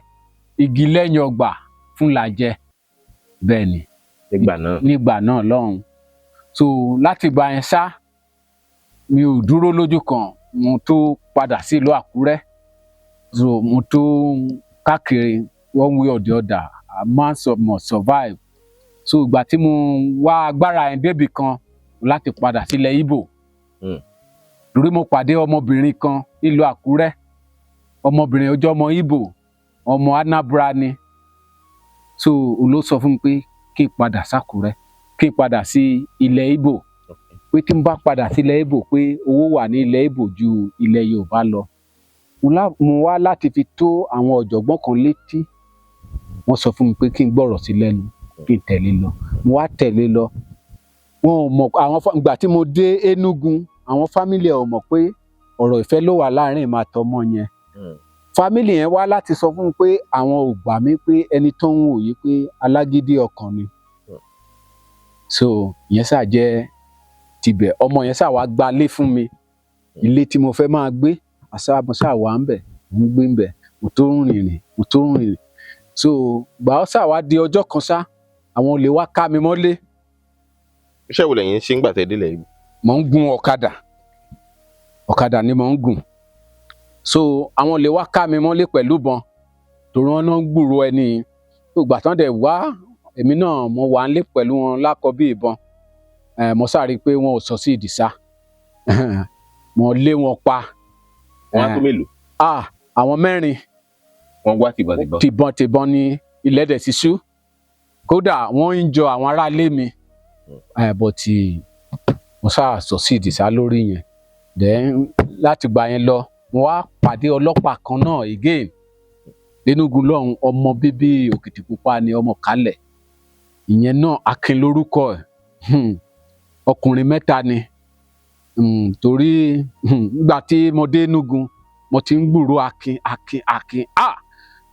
igi lẹ́yìn ọgbà fún Ìlàjẹ, bẹ́ẹ̀ ni. Nígbà náà. Nígbà náà lọ́hùn. So láti ìgbà yẹn ṣá, mi ò dúró lójú kan. Mo tó padà sí ìlú Àkúrẹ́, so mo tó káàkiri. One way or the other, a man must survive. So ìgbà tí mo wá agbára yẹn débì kan láti padà sílẹ̀ Ìgbò, torí mo pàdé ọmọbìnrin kan nílùú Àkúrẹ́. Ọmọbìnrin ọjọ́, ọmọ Ìgbò, ọmọ Anambra ni. So òun ló sọ fún mi pé kí n padà sákúrẹ́, kí n padà sí ilẹ̀ Ìgbò, pé tí n bá padà sílẹ̀ Ìgbò, pé owó wà ní ilẹ̀ Ìgbò ju ilẹ̀ Yorùbá lọ. Mo wá láti fi tó àwọn ọ̀jọ̀gbọ́n kan létí. Wọ́n sọ fún mi pé kí n gbọ́rọ̀ sí lẹ́nu, kí n tẹ̀lé lọ. Mo wá tẹ̀lé lọ. Wọn ò mọ̀ àwọn ìgbà tí mo dé Enugu, àwọn family ẹ̀ ò mọ̀ pé ọ̀rọ̀ ìfẹ́ ló wà láàrin èmi àtọmọ yẹn. Family yẹn wá láti sọ fún mi pé àwọn ò gbà mí, pé ẹni tó ń wò yìí, pé alágídí ọkàn ni. So ìyẹn ṣáà jẹ́ tibẹ̀. Ọmọ yẹn ṣáà wá gbalé fún mi, ilé tí mo fẹ́ máa gbé. Àṣà mo ṣáà wà ń bẹ̀, mo ń gbé ń bẹ̀, mo tó ń rìnrìn, mo tó ń rìnrìn. So gbà ó ṣáà wá di ọjọ́ kan ṣá, àwọn olè wá ká mi mọ́lé. Iṣẹ́ wo lẹ̀yin ń ṣe ńgbà tẹ́ délẹ̀ Ìgbò? Mò ń gun ọ̀kadà, ọ̀kadà ni mò ń gùn. So àwọn olè wá ká mi mọ́lé pẹ̀lú ìbọn, torí wọn náà ń gbúròó ẹni yìí. Ìgbà tán dẹ̀ wá, èmi náà mo wà ń lé pẹ̀lú wọn lákọ bí ìbọn. Mo sáré pé wọn ò sọ sí ìdìsá, mo lé wọn pa. Wọ́n á tó mélòó? Ah, àwọn mẹ́rin. Wọ́n wá tìbọntìbọn. Tìbọn-tìbọn ni. Ilẹ̀ dẹ̀ ti ṣú, kódà wọ́n ń jọ àwọn aráalé mi. But mo ṣáà sọ sí ìdìsá lórí yẹn. Then láti gbà yẹn lọ, mo wá pàdé ọlọ́pàá kan náà again l'Énúgu lọ́hùn. Ọmọ bíbí Òkìtìpupa ni, ọmọ Kálẹ̀. Ìyẹn náà, Akin lórúkọ ẹ̀. Ọkùnrin mẹ́ta ni. Torí nígbà tí mo dé Enugu, mo ti ń gbúròó Akin, Akin, Akin. Ah,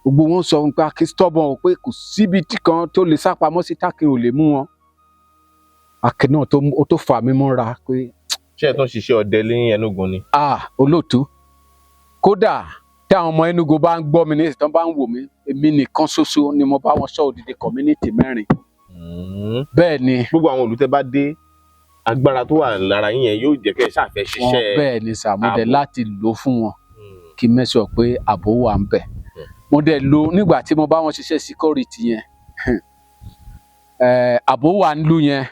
gbogbo wọn sọ pé Akin stubborn o, pé kò síbi tí kan tó lè sá pamọ́ sí tákin ò lè mú wọn. Akin náà tó ó tó fà mí mọ́ra pé Ṣé ẹ tún ṣiṣẹ́ ọdẹ ní Enugu ni? Ah, olóòtú, kódà tí àwọn ọmọ Enugu bá ń gbọ́ mi ní ìsìn, bá ń wò mí, èmi nìkan ṣoṣo ni mo bá wọn sọ odidi community mẹ́rin. Bẹ́ẹ̀ ni. Gbogbo àwọn ìlú tẹ́ bá dé, agbára tó wà lára yín yẹn yóò jẹ́ kẹ́ ẹ ṣàfẹ́ Wọn ṣiṣẹ́. bẹ́ẹ̀ ni sà, mo dẹ̀ ààbò. láti lò ó fún wọn kí n mẹ́sọ̀ pé ààbò wà ń bẹ̀. Mo dẹ̀ lò nígbà tí mo bá wọn ṣiṣẹ́ security yẹn. Ààbò wà nílùú yẹn.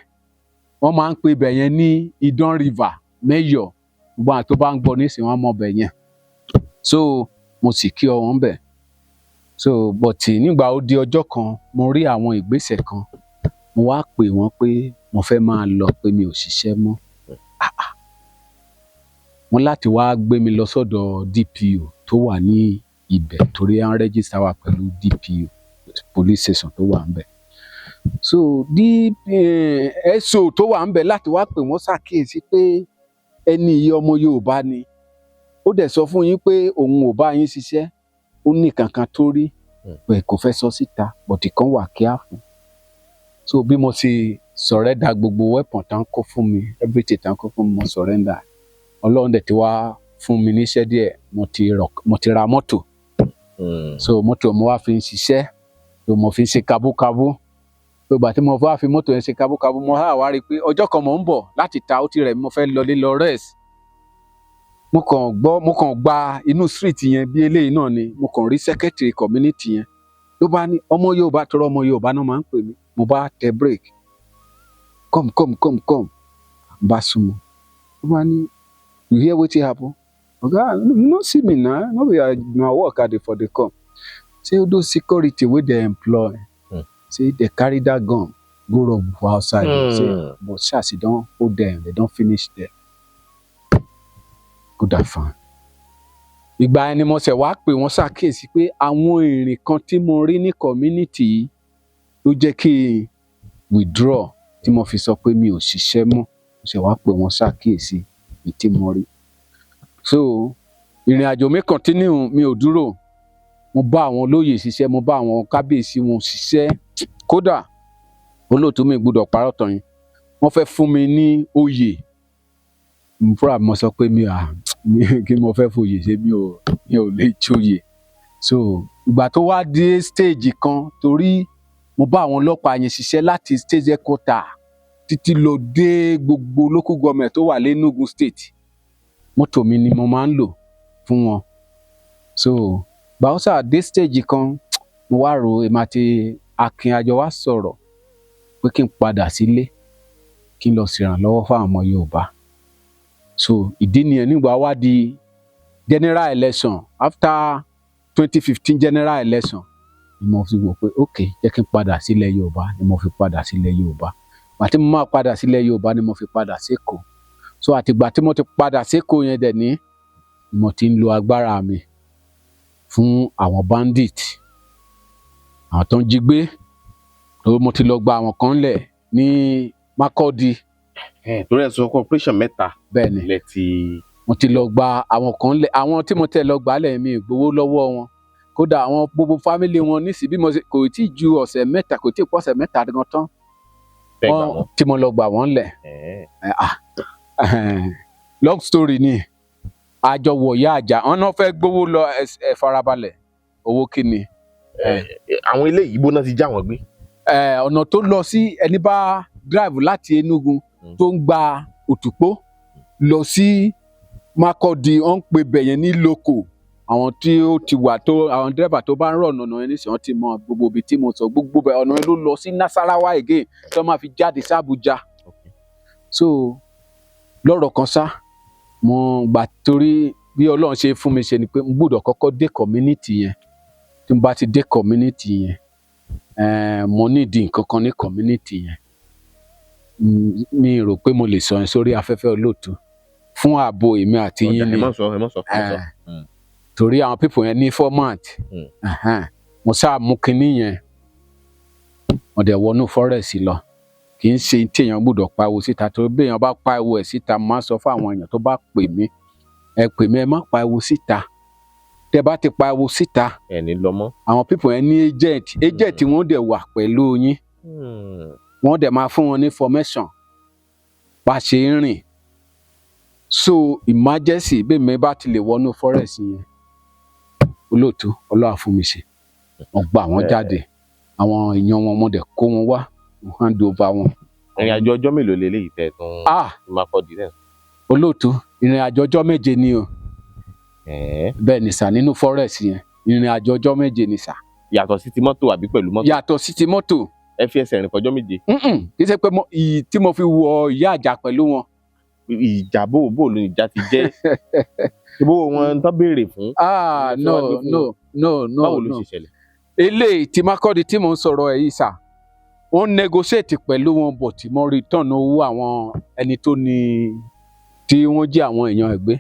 Wọ́n máa ń pe ibẹ̀ yẹn ní Idán River Mayor. Gbogbo àwọn tó bá ń gbọ́ nísìnyí, wọ́n mọ̀ bẹ̀ yẹn. So mo sì kí ọ wọn bẹ̀. So but nígbà ó di ọjọ́ kan, mo rí àwọn ìgbésẹ̀ kan. Mo wá pè wọ́n pé mo fẹ́ máa lọ, pé mi ò ṣiṣẹ́ mọ́. Ah, ah. Wọ́n láti wá gbé mi lọ sọ́dọ̀ DPO tó wà ní ibẹ̀, torí à ń register wa pẹ̀lú DPO police station tó wà ńbẹ̀. So DPO tó wà ńbẹ̀ láti wá pè wọ́n ṣàkíyèsí pé ẹni yìí, ọmọ Yorùbá ni, ó dẹ̀ sọ fún yín pé òun ò bá yín ṣiṣẹ́, ó ní kankan tó rí. Pé kò fẹ́ sọ síta, but kan wà careful. So bí mo ṣe surrender gbogbo weapon tán kó fún mi, everything tán kó fún mi, mo surrender. Ọlọ́run dẹ̀ ti wá fún mi níṣẹ́ díẹ̀, mo ti ra mọ́tò. So mọ́tò mo wá fi ń ṣiṣẹ́, so mo fi ń ṣe kabúkabú. So ìgbà tí mo wá fi mọ́tò yẹn ṣe kabúkabú, mo wá rí i pé ọjọ́ kan mò ń bọ̀ láti ta, ó ti rẹ̀ mí, mo fẹ́ lọlé lọ rest. Mo kàn gbọ́, mo kàn gba inú street yẹn bí eléyìí náà ni, mo kàn rí secretary community yẹn, ló bá ní ọmọ Yorùbá, tọrọ ọmọ Yorùbá náà máa ń pè mí. Mo bá tẹ brake, "Come, come, come, come." N bá súnmọ́, ló bá ní, "You hear wetin happen?" "Oga, you no see me na, no be na work I dey for dey come." Say those security wey dey employ, say they carry that gun go rub for outside. Say but SARS don hold them, they don finish them. Good and fine. Ìgbà yẹn ni mo ṣẹ̀ wá pè wọ́n ṣàkíyèsí pé àwọn ìrìn kan tí mo rí ní community yìí ló jẹ́ kí n withdraw, tí mo fi sọ pé mi ò ṣiṣẹ́ mọ́. Mo ṣẹ̀ wá pè wọ́n ṣàkíyèsí èyí tí mo rí. So ìrìn àjò mi continue, mi ò dúró. Mo bá àwọn olóyè ṣiṣẹ́, mo bá àwọn kábíyèsí wọn ṣiṣẹ́. Kódà olóòtú, mi gbọ́dọ̀ parọ́ tàn yín, wọ́n fẹ́ fún mi ní oyè. Fúnra mi mo sọ pé mi à kí mo fẹ́ foyè ṣe, mi ò lè joyè. So ìgbà tó wá dé stage kan, torí mo bá àwọn ọlọ́pàá yẹn ṣiṣẹ́ láti state headquarter títí lọ dé gbogbo local government tó wà l'Enugu State, mọ́tò mi ni mo máa ń lò fún wọn. So gbà ó sà dé stage kan, mo wá rò, èmi àti Akin àjọ wa sọ̀rọ̀ pé kí n padà sílé, kí n lọ ṣèrànlọ́wọ́ fáwọn ọmọ Yorùbá. So ìdí nìyẹn. Nígbà wá di general election, after 2015 general election, ni mo fi wò pé ok, jẹ́ kí n padà sílẹ̀ Yorùbá, ni mo fi padà sílẹ̀ Yorùbá. Ìgbà tí mo máa padà sílẹ̀ Yorùbá ni mo fi padà sékòó. So àtìgbà tí mo ti padà sékòó yẹn dẹ̀ ní mo ti ń lo agbára mi fún àwọn bandit, àwọn tó ń jí gbé. Torí mo ti lọ gba àwọn kan lẹ̀ ní Makurdi. Torí ẹ sọ operation mẹ́ta Bẹ́ẹ̀ ni. lẹ ti. Mo ti lọ gba àwọn kan lẹ̀. Àwọn tí mo tẹ̀ lọ gbà lẹ̀, mi ì gbowó lọ́wọ́ wọn. Kódà àwọn gbogbo family wọn nísìsiyìí, bí mo ṣe kò tí ì ju ọ̀sẹ̀ 3, kò tí ì pọ̀sẹ̀ 3 gan tán Tẹ́ gbà wọ́n. Tí mo lọ gbà wọ́n lẹ̀. Ah, long story ni. Àjọ wọ̀yá àjà, wọn náà fẹ́ gbowó lọ. Ẹ farabalẹ̀, owó kí ni? Àwọn eléyìí, ibo náà ti já wọn gbé? Ọ̀nà tó lọ sí, ẹni bá drive láti Enugu tó ń gba Òtùpó lọ sí Makurdi, wọ́n ń pe bẹ̀yẹn ní Loko. Àwọn tí ó ti wà tó, àwọn dírẹ́bà tó bá ń rọ̀ ọ̀nà yẹn nísìnyí, wọ́n ti mọ gbogbo ibi tí mo sọ. Gbogbo bẹ̀, ọ̀nà yẹn ló lọ sí Nasarawa again tí wọ́n máa fi jáde sí Abuja. So lọ́rọ̀ kan ṣá, mo gbà torí bí Ọlọ́run ṣe fún mi ṣe ni pé mo gbọ́dọ̀ kọ́kọ́ dé community yẹn. Tí mo bá ti dé community yẹn, mo nídìí nǹkan kan ní community yẹn. Mi rò pé mo lè sọ yẹn sórí afẹ́fẹ́, olóòtú, fún ààbò èmi àti yín Ẹ ni. má sọ, ẹ má sọ, ẹ má sọ. Torí àwọn people yẹn ní format. Mo sáà mú kinní yẹn, mo dẹ̀ wọnú forest lọ. Kì í ṣe tí èèyàn gbọ́dọ̀ pariwo síta, torí bí èèyàn bá pariwo ẹ̀ síta, mo máa ń sọ fún àwọn èèyàn tó bá pè mí, ẹ pè mí, ẹ má pariwo síta. Tẹ bá ti pariwo síta, Ẹ ní lọ mọ́. àwọn people yẹn ní agent, agent wọn dẹ̀ wà pẹ̀lú yín. Wọ́n dẹ̀ máa fún wọn ní information bá ṣe ń rìn. So emergency, bí mi bá ti lè wọnú forest yẹn, olóòtú, Ọlọ́run á fún mi ṣe. Wọ́n gbà wọ́n jáde, àwọn èèyàn wọn, mo dẹ̀ kó wọn wá, mo hand over wọn. Ìrìn àjò ọjọ́ mélòó leléyìí tẹ́ tún Makurdi náà? Olóòtú, ìrìn àjò ọjọ́ 7 ni o. Bẹ́ẹ̀ ni sà, nínú forest yẹn, ìrìn àjò ọjọ́ 7 ni sà. Yàtọ̀ sí ti mọ́tò àbí pẹ̀lú mọ́tò? Yàtọ̀ sí ti mọ́tò. Ẹ fi ẹsẹ̀ rìn fọjọ́ 7? Mm-mm, kì í ṣe pé ìyí tí mo fi wọ ìyá àjà pẹ̀lú wọn. Ìjà bó bó ló ìjà ti jẹ́? Bó wọn tán béèrè fún? Ah, Tí no. wọ́n gbé fún No, no, no. Báwo ló No. ṣe ṣẹlẹ̀? Eléyìí tí Makurdi tí mò ń sọ̀rọ̀ ẹ̀ yìí sà, wọ́n negotiate pẹ̀lú wọn, but mo return owó àwọn ẹni tó ní tí wọ́n jí àwọn èèyàn ẹ̀ gbé.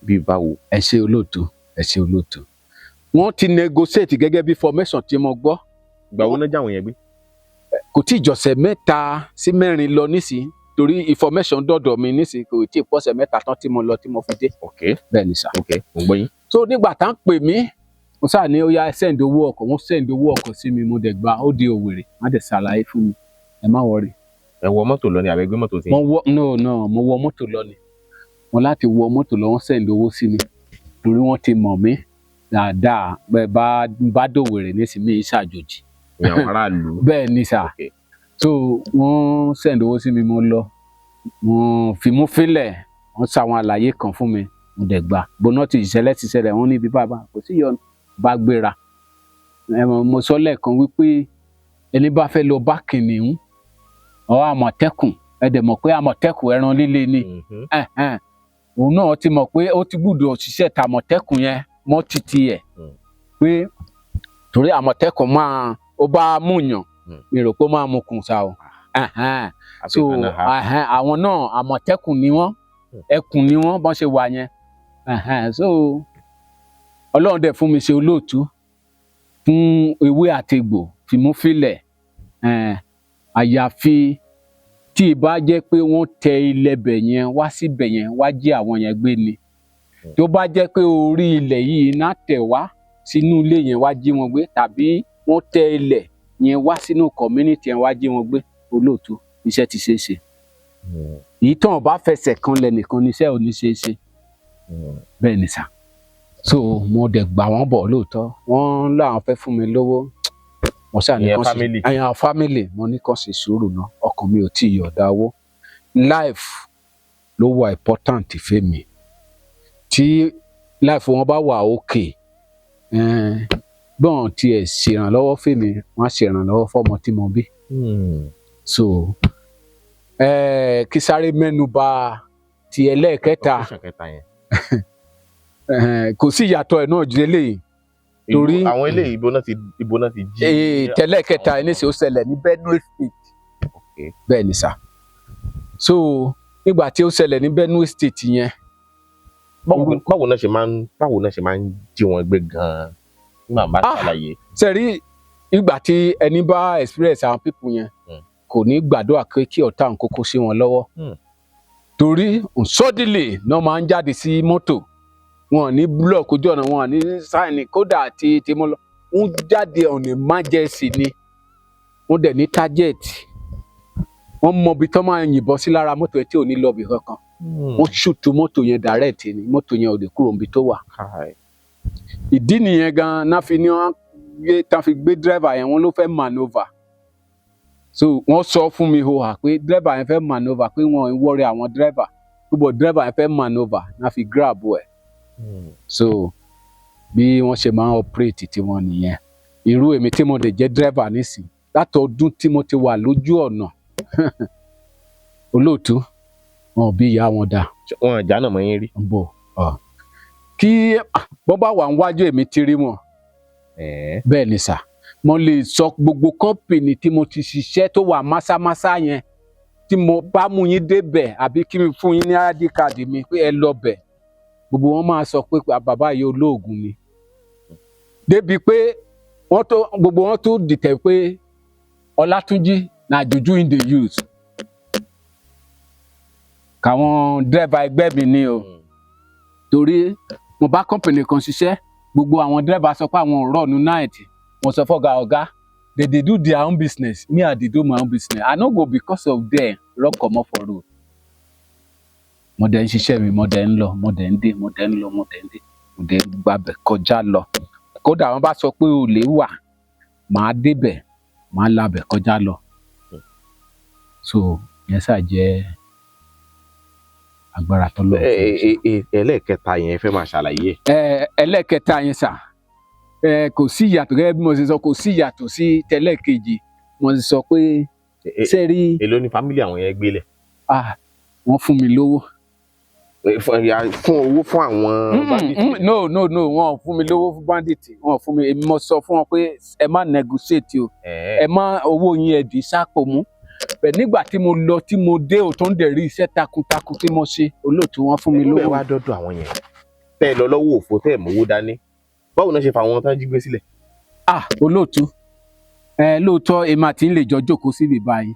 Bí báwo? Ẹ ṣe olóòtú, ẹ ṣe olóòtú. Wọ́n ti negotiate gẹ́gẹ́ bí information tí mo gbọ́. Ìgbà wo náà já àwọn yẹn gbé? Kò tí ì jọ̀sẹ̀ 3 sí 4 lọ nísìnyí, torí information dọ̀dọ̀ mi nísìnyí, kò tí ì pọ̀sẹ̀ 3 tán tí mo lọ tí mo fi dé. Bẹ́ẹ̀ ni sà. Ok, mo gbọ́ yín. So nígbà tá ń pè mí Mo sáà ní ó yá, send owó ọkọ̀. Wọ́n send owó ọkọ̀ sí mi, mo dẹ̀ gba. Ó di Òwèrè, wọ́n dẹ̀ ṣàlàyé fún mi, ẹ má worry. Ẹ wọ mọ́tò lọ ni àbẹ gbé mọ́tò sí? Mo wọ, no, mo wọ mọ́tò lọ ni. Mo láti wọ mọ́tò lọ. Wọ́n send owó sí mi torí wọ́n ti mọ̀ mí dáadáa. Bẹ́ẹ̀ bá dòwèrè nísìnyí, mi ṣàjòjì. Ní àwọn aráàlú. Bẹ́ẹ̀ ni sà. So wọ́n send owó sí mi, mo lọ, mo fi mú fílẹ̀, wọ́n ṣàwọn àlàyé kan fún mi, mo dẹ̀ gbà gbóná ti ìṣẹ̀lẹ̀ ti ṣẹlẹ̀. Wọ́n níbi bàbá kò sí yọnu bá gbéra. Ẹ mọ̀, mo sọ lẹ́ẹ̀kan wípé ẹni bá fẹ́ lọ bá kìnìún ọ àmọ̀tẹ́kùn, ẹ dẹ̀ mọ̀ pé àmọ̀tẹ́kùn ẹran líle ni. Ẹ̀hẹ́n. Òun náà ti mọ̀ pé ó ti gbúdọ̀ ṣiṣẹ́ tàmọ̀tẹ́kùn yẹn mọ́ títí ẹ̀ pé torí àmọ̀tẹ́kùn máa ó bá múyàn mi rò pé ó máa mú kùn sá o. Ẹ̀hẹ́n. So ẹ̀hẹ́n, àwọn náà àmọ̀tẹ́kùn ni wọ́n, ẹkùn ni wọ́n bọ́n ṣe wà yẹn. Ẹ̀hẹ́n. So Ọlọ́run dẹ̀ fún mi ṣe, olóòtú, fún ewé àtegbò fìmúfilẹ̀. Ẹ̀hẹ́n. Àyàfi tí ì bá jẹ́ pé wọ́n tẹ ilẹ̀ bẹ̀ yẹn wá síbẹ̀ yẹn wá jí àwọn yẹn gbé ni. Tó bá jẹ́ pé orí ilẹ̀ yìí iná tẹ̀ wá sínú ilé yẹn wá jí wọn gbé, tàbí wọ́n tẹ ilẹ̀ yẹn wá sínú community yẹn wá jí wọn gbé, olóòtú, iṣẹ́ ti ṣeé ṣe. Èyí tán ò bá fẹsẹ̀ kanlẹ̀ nìkan ni iṣẹ́ ò ní ṣeé ṣe. Bẹ́ẹ̀ ni sà. So mo dẹ̀ gbà wọ́n bọ̀ lóòótọ́. Wọ́n láwọn fẹ́ fún mi lówó, mo ṣáà ní Ìyẹn kán ṣe family. Ẹ̀yàn family, mo ní kán ṣe sùúrù náà, ọkàn mi ò tí ì yọ̀ọ̀dá owó. Life ló wà important fẹ́mi. Tí life wọn bá wà okay, bọ́n tiẹ̀ ṣèrànlọ́wọ́ fẹ́mi, wọ́n á ṣèrànlọ́wọ́ fọ́mọ tí mo bí. So kí sáré mẹ́nu bà ti ẹlẹ́ẹ̀kẹta. Operation kẹta yẹn. Kò sí ìyàtọ̀ ẹ̀ náà ju eléyìí torí Àwọn eléyìí, ibo náà ti jí? Tẹ́lẹ̀kẹta ẹ̀ níṣẹ́, ó ṣẹlẹ̀ ní Benue State. Bẹ́ẹ̀ ni sà. So nígbà tí ó ṣẹlẹ̀ ní Benue State yẹn, Báwo náà ṣe máa ń jí wọn gbé gan-an nígbà bá ṣàlàyé? Ṣe rí ìgbà tí ẹni bá experience àwọn people yẹn, kò ní gbàdúrà pé kí ọ̀tá òun kókó sí wọn lọ́wọ́. Torí suddenly náà máa ń jáde sí mọ́tò. Wọn ò ní block ojú ọ̀nà, wọn ò ní sign kódà àti tí mo lọ, wọ́n jáde on emergency ni. Wọ́n dẹ̀ ní target, wọ́n mọ ibi tó máa yìnbọn sí lára mọ́tò yẹn tí ò ní lọ ibì kankan. Wọ́n shoot mọ́tò yẹn direct ni, mọ́tò yẹn ò lè kúrò níbi tó wà. Ìdí nìyẹn gan náà fi ní wọ́n gbé tán fi gbé driver yẹn. Wọ́n ló fẹ́ manoeuvre. So wọ́n sọ fún mi hoa pé driver yẹn fẹ́ manoeuvre, pé wọ́n ń worry àwọn driver púpọ̀, driver yẹn fẹ́ manoeuvre náà fi grab ẹ̀. So bí wọ́n ṣe máa ń operate tiwọn nìyẹn. Irú èmi tí mo lè jẹ́ driver nísìn, látọdún tí mo ti wà lójú ọ̀nà, olóòtú, wọn ò bí ìyá wọn dá. Wọn jà náà mọ́ yín rí? Ń bọ̀ kí bọ́n bá wà níwájú èmi ti rí wọn. Bẹ́ẹ̀ ni sà. Mo lè sọ gbogbo company tí mo ti ṣiṣẹ́ tó wà másámásá yẹn, tí mo bá mú yín débẹ̀ àbí kí mi fún yín ní ID card mi pé ẹ lọ bẹ̀, gbogbo wọn máa sọ pé bàbá yìí olóògùn ni, débi pé wọ́n tó gbogbo wọn tó dìtẹ̀ pé Ọlátúnjí na juju in dey use. Káwọn dírẹ́bà ẹgbẹ́ mi ni o. Torí mo bá company kan ṣiṣẹ́, gbogbo àwọn dírẹ́bà sọ pé àwọn ò run night. Mo sọ fọ́gà, "Ọ̀gá, they dey do their own business, me I dey do my own business. I no go because of them run comot for road." Mo dẹ̀ ń ṣiṣẹ́ mi, mo dẹ̀ ń lọ, mo dẹ̀ ń dé, mo dẹ̀ ń lọ, mo dẹ̀ ń dé, mo dẹ̀ ń gbabẹ̀ kọjá lọ. Kódà wọ́n bá sọ pé olè wà, màá débẹ̀, màá labẹ̀ kọjá lọ. So yẹn ṣáà jẹ́ agbára tọ́lọ́run Ẹ fún mi. ẹ ẹ, ẹlẹ́ẹ̀kẹta yẹn, fẹ́ máa ṣàlàyé ẹ̀. Ẹ ẹlẹ́kẹta yẹn sà, ẹ kò sí ìyàtọ̀. Gẹ́gẹ́ bí mo ṣe sọ, kò sí ìyàtọ̀ sí tẹ́lẹ̀kejì. Mo sì sọ pé ṣé rí Èló ni family àwọn yẹn gbélẹ̀? Ah, wọ́n fún mi lówó. Fún owó fún àwọn bandit? No, no, no, wọn ò fún mi lówó fún bandit. Wọn ò fún mi. Èmi mo sọ fún wọn pé ẹ má negotiate o. Ẹ má owó yín, ẹ dì í sápò mú bẹ́ẹ̀. Nígbà tí mo lọ, tí mo dé, ò tó ń dẹ̀ rí iṣẹ́ takuntakun tí mo ṣe, olóòtú, wọn fún mi Nígbà lówó. wá dọ́dọ̀ àwọn yẹn, tẹ́ ẹ lọ lọ́wọ́ òfo, tẹ́ ẹ mówó dání, báwo náà ṣe fa àwọn tán jí gbé sílẹ̀? Ah, olóòtú, ẹ lóòótọ́ èmi àti ń lè jọ jókòó síbi báyìí.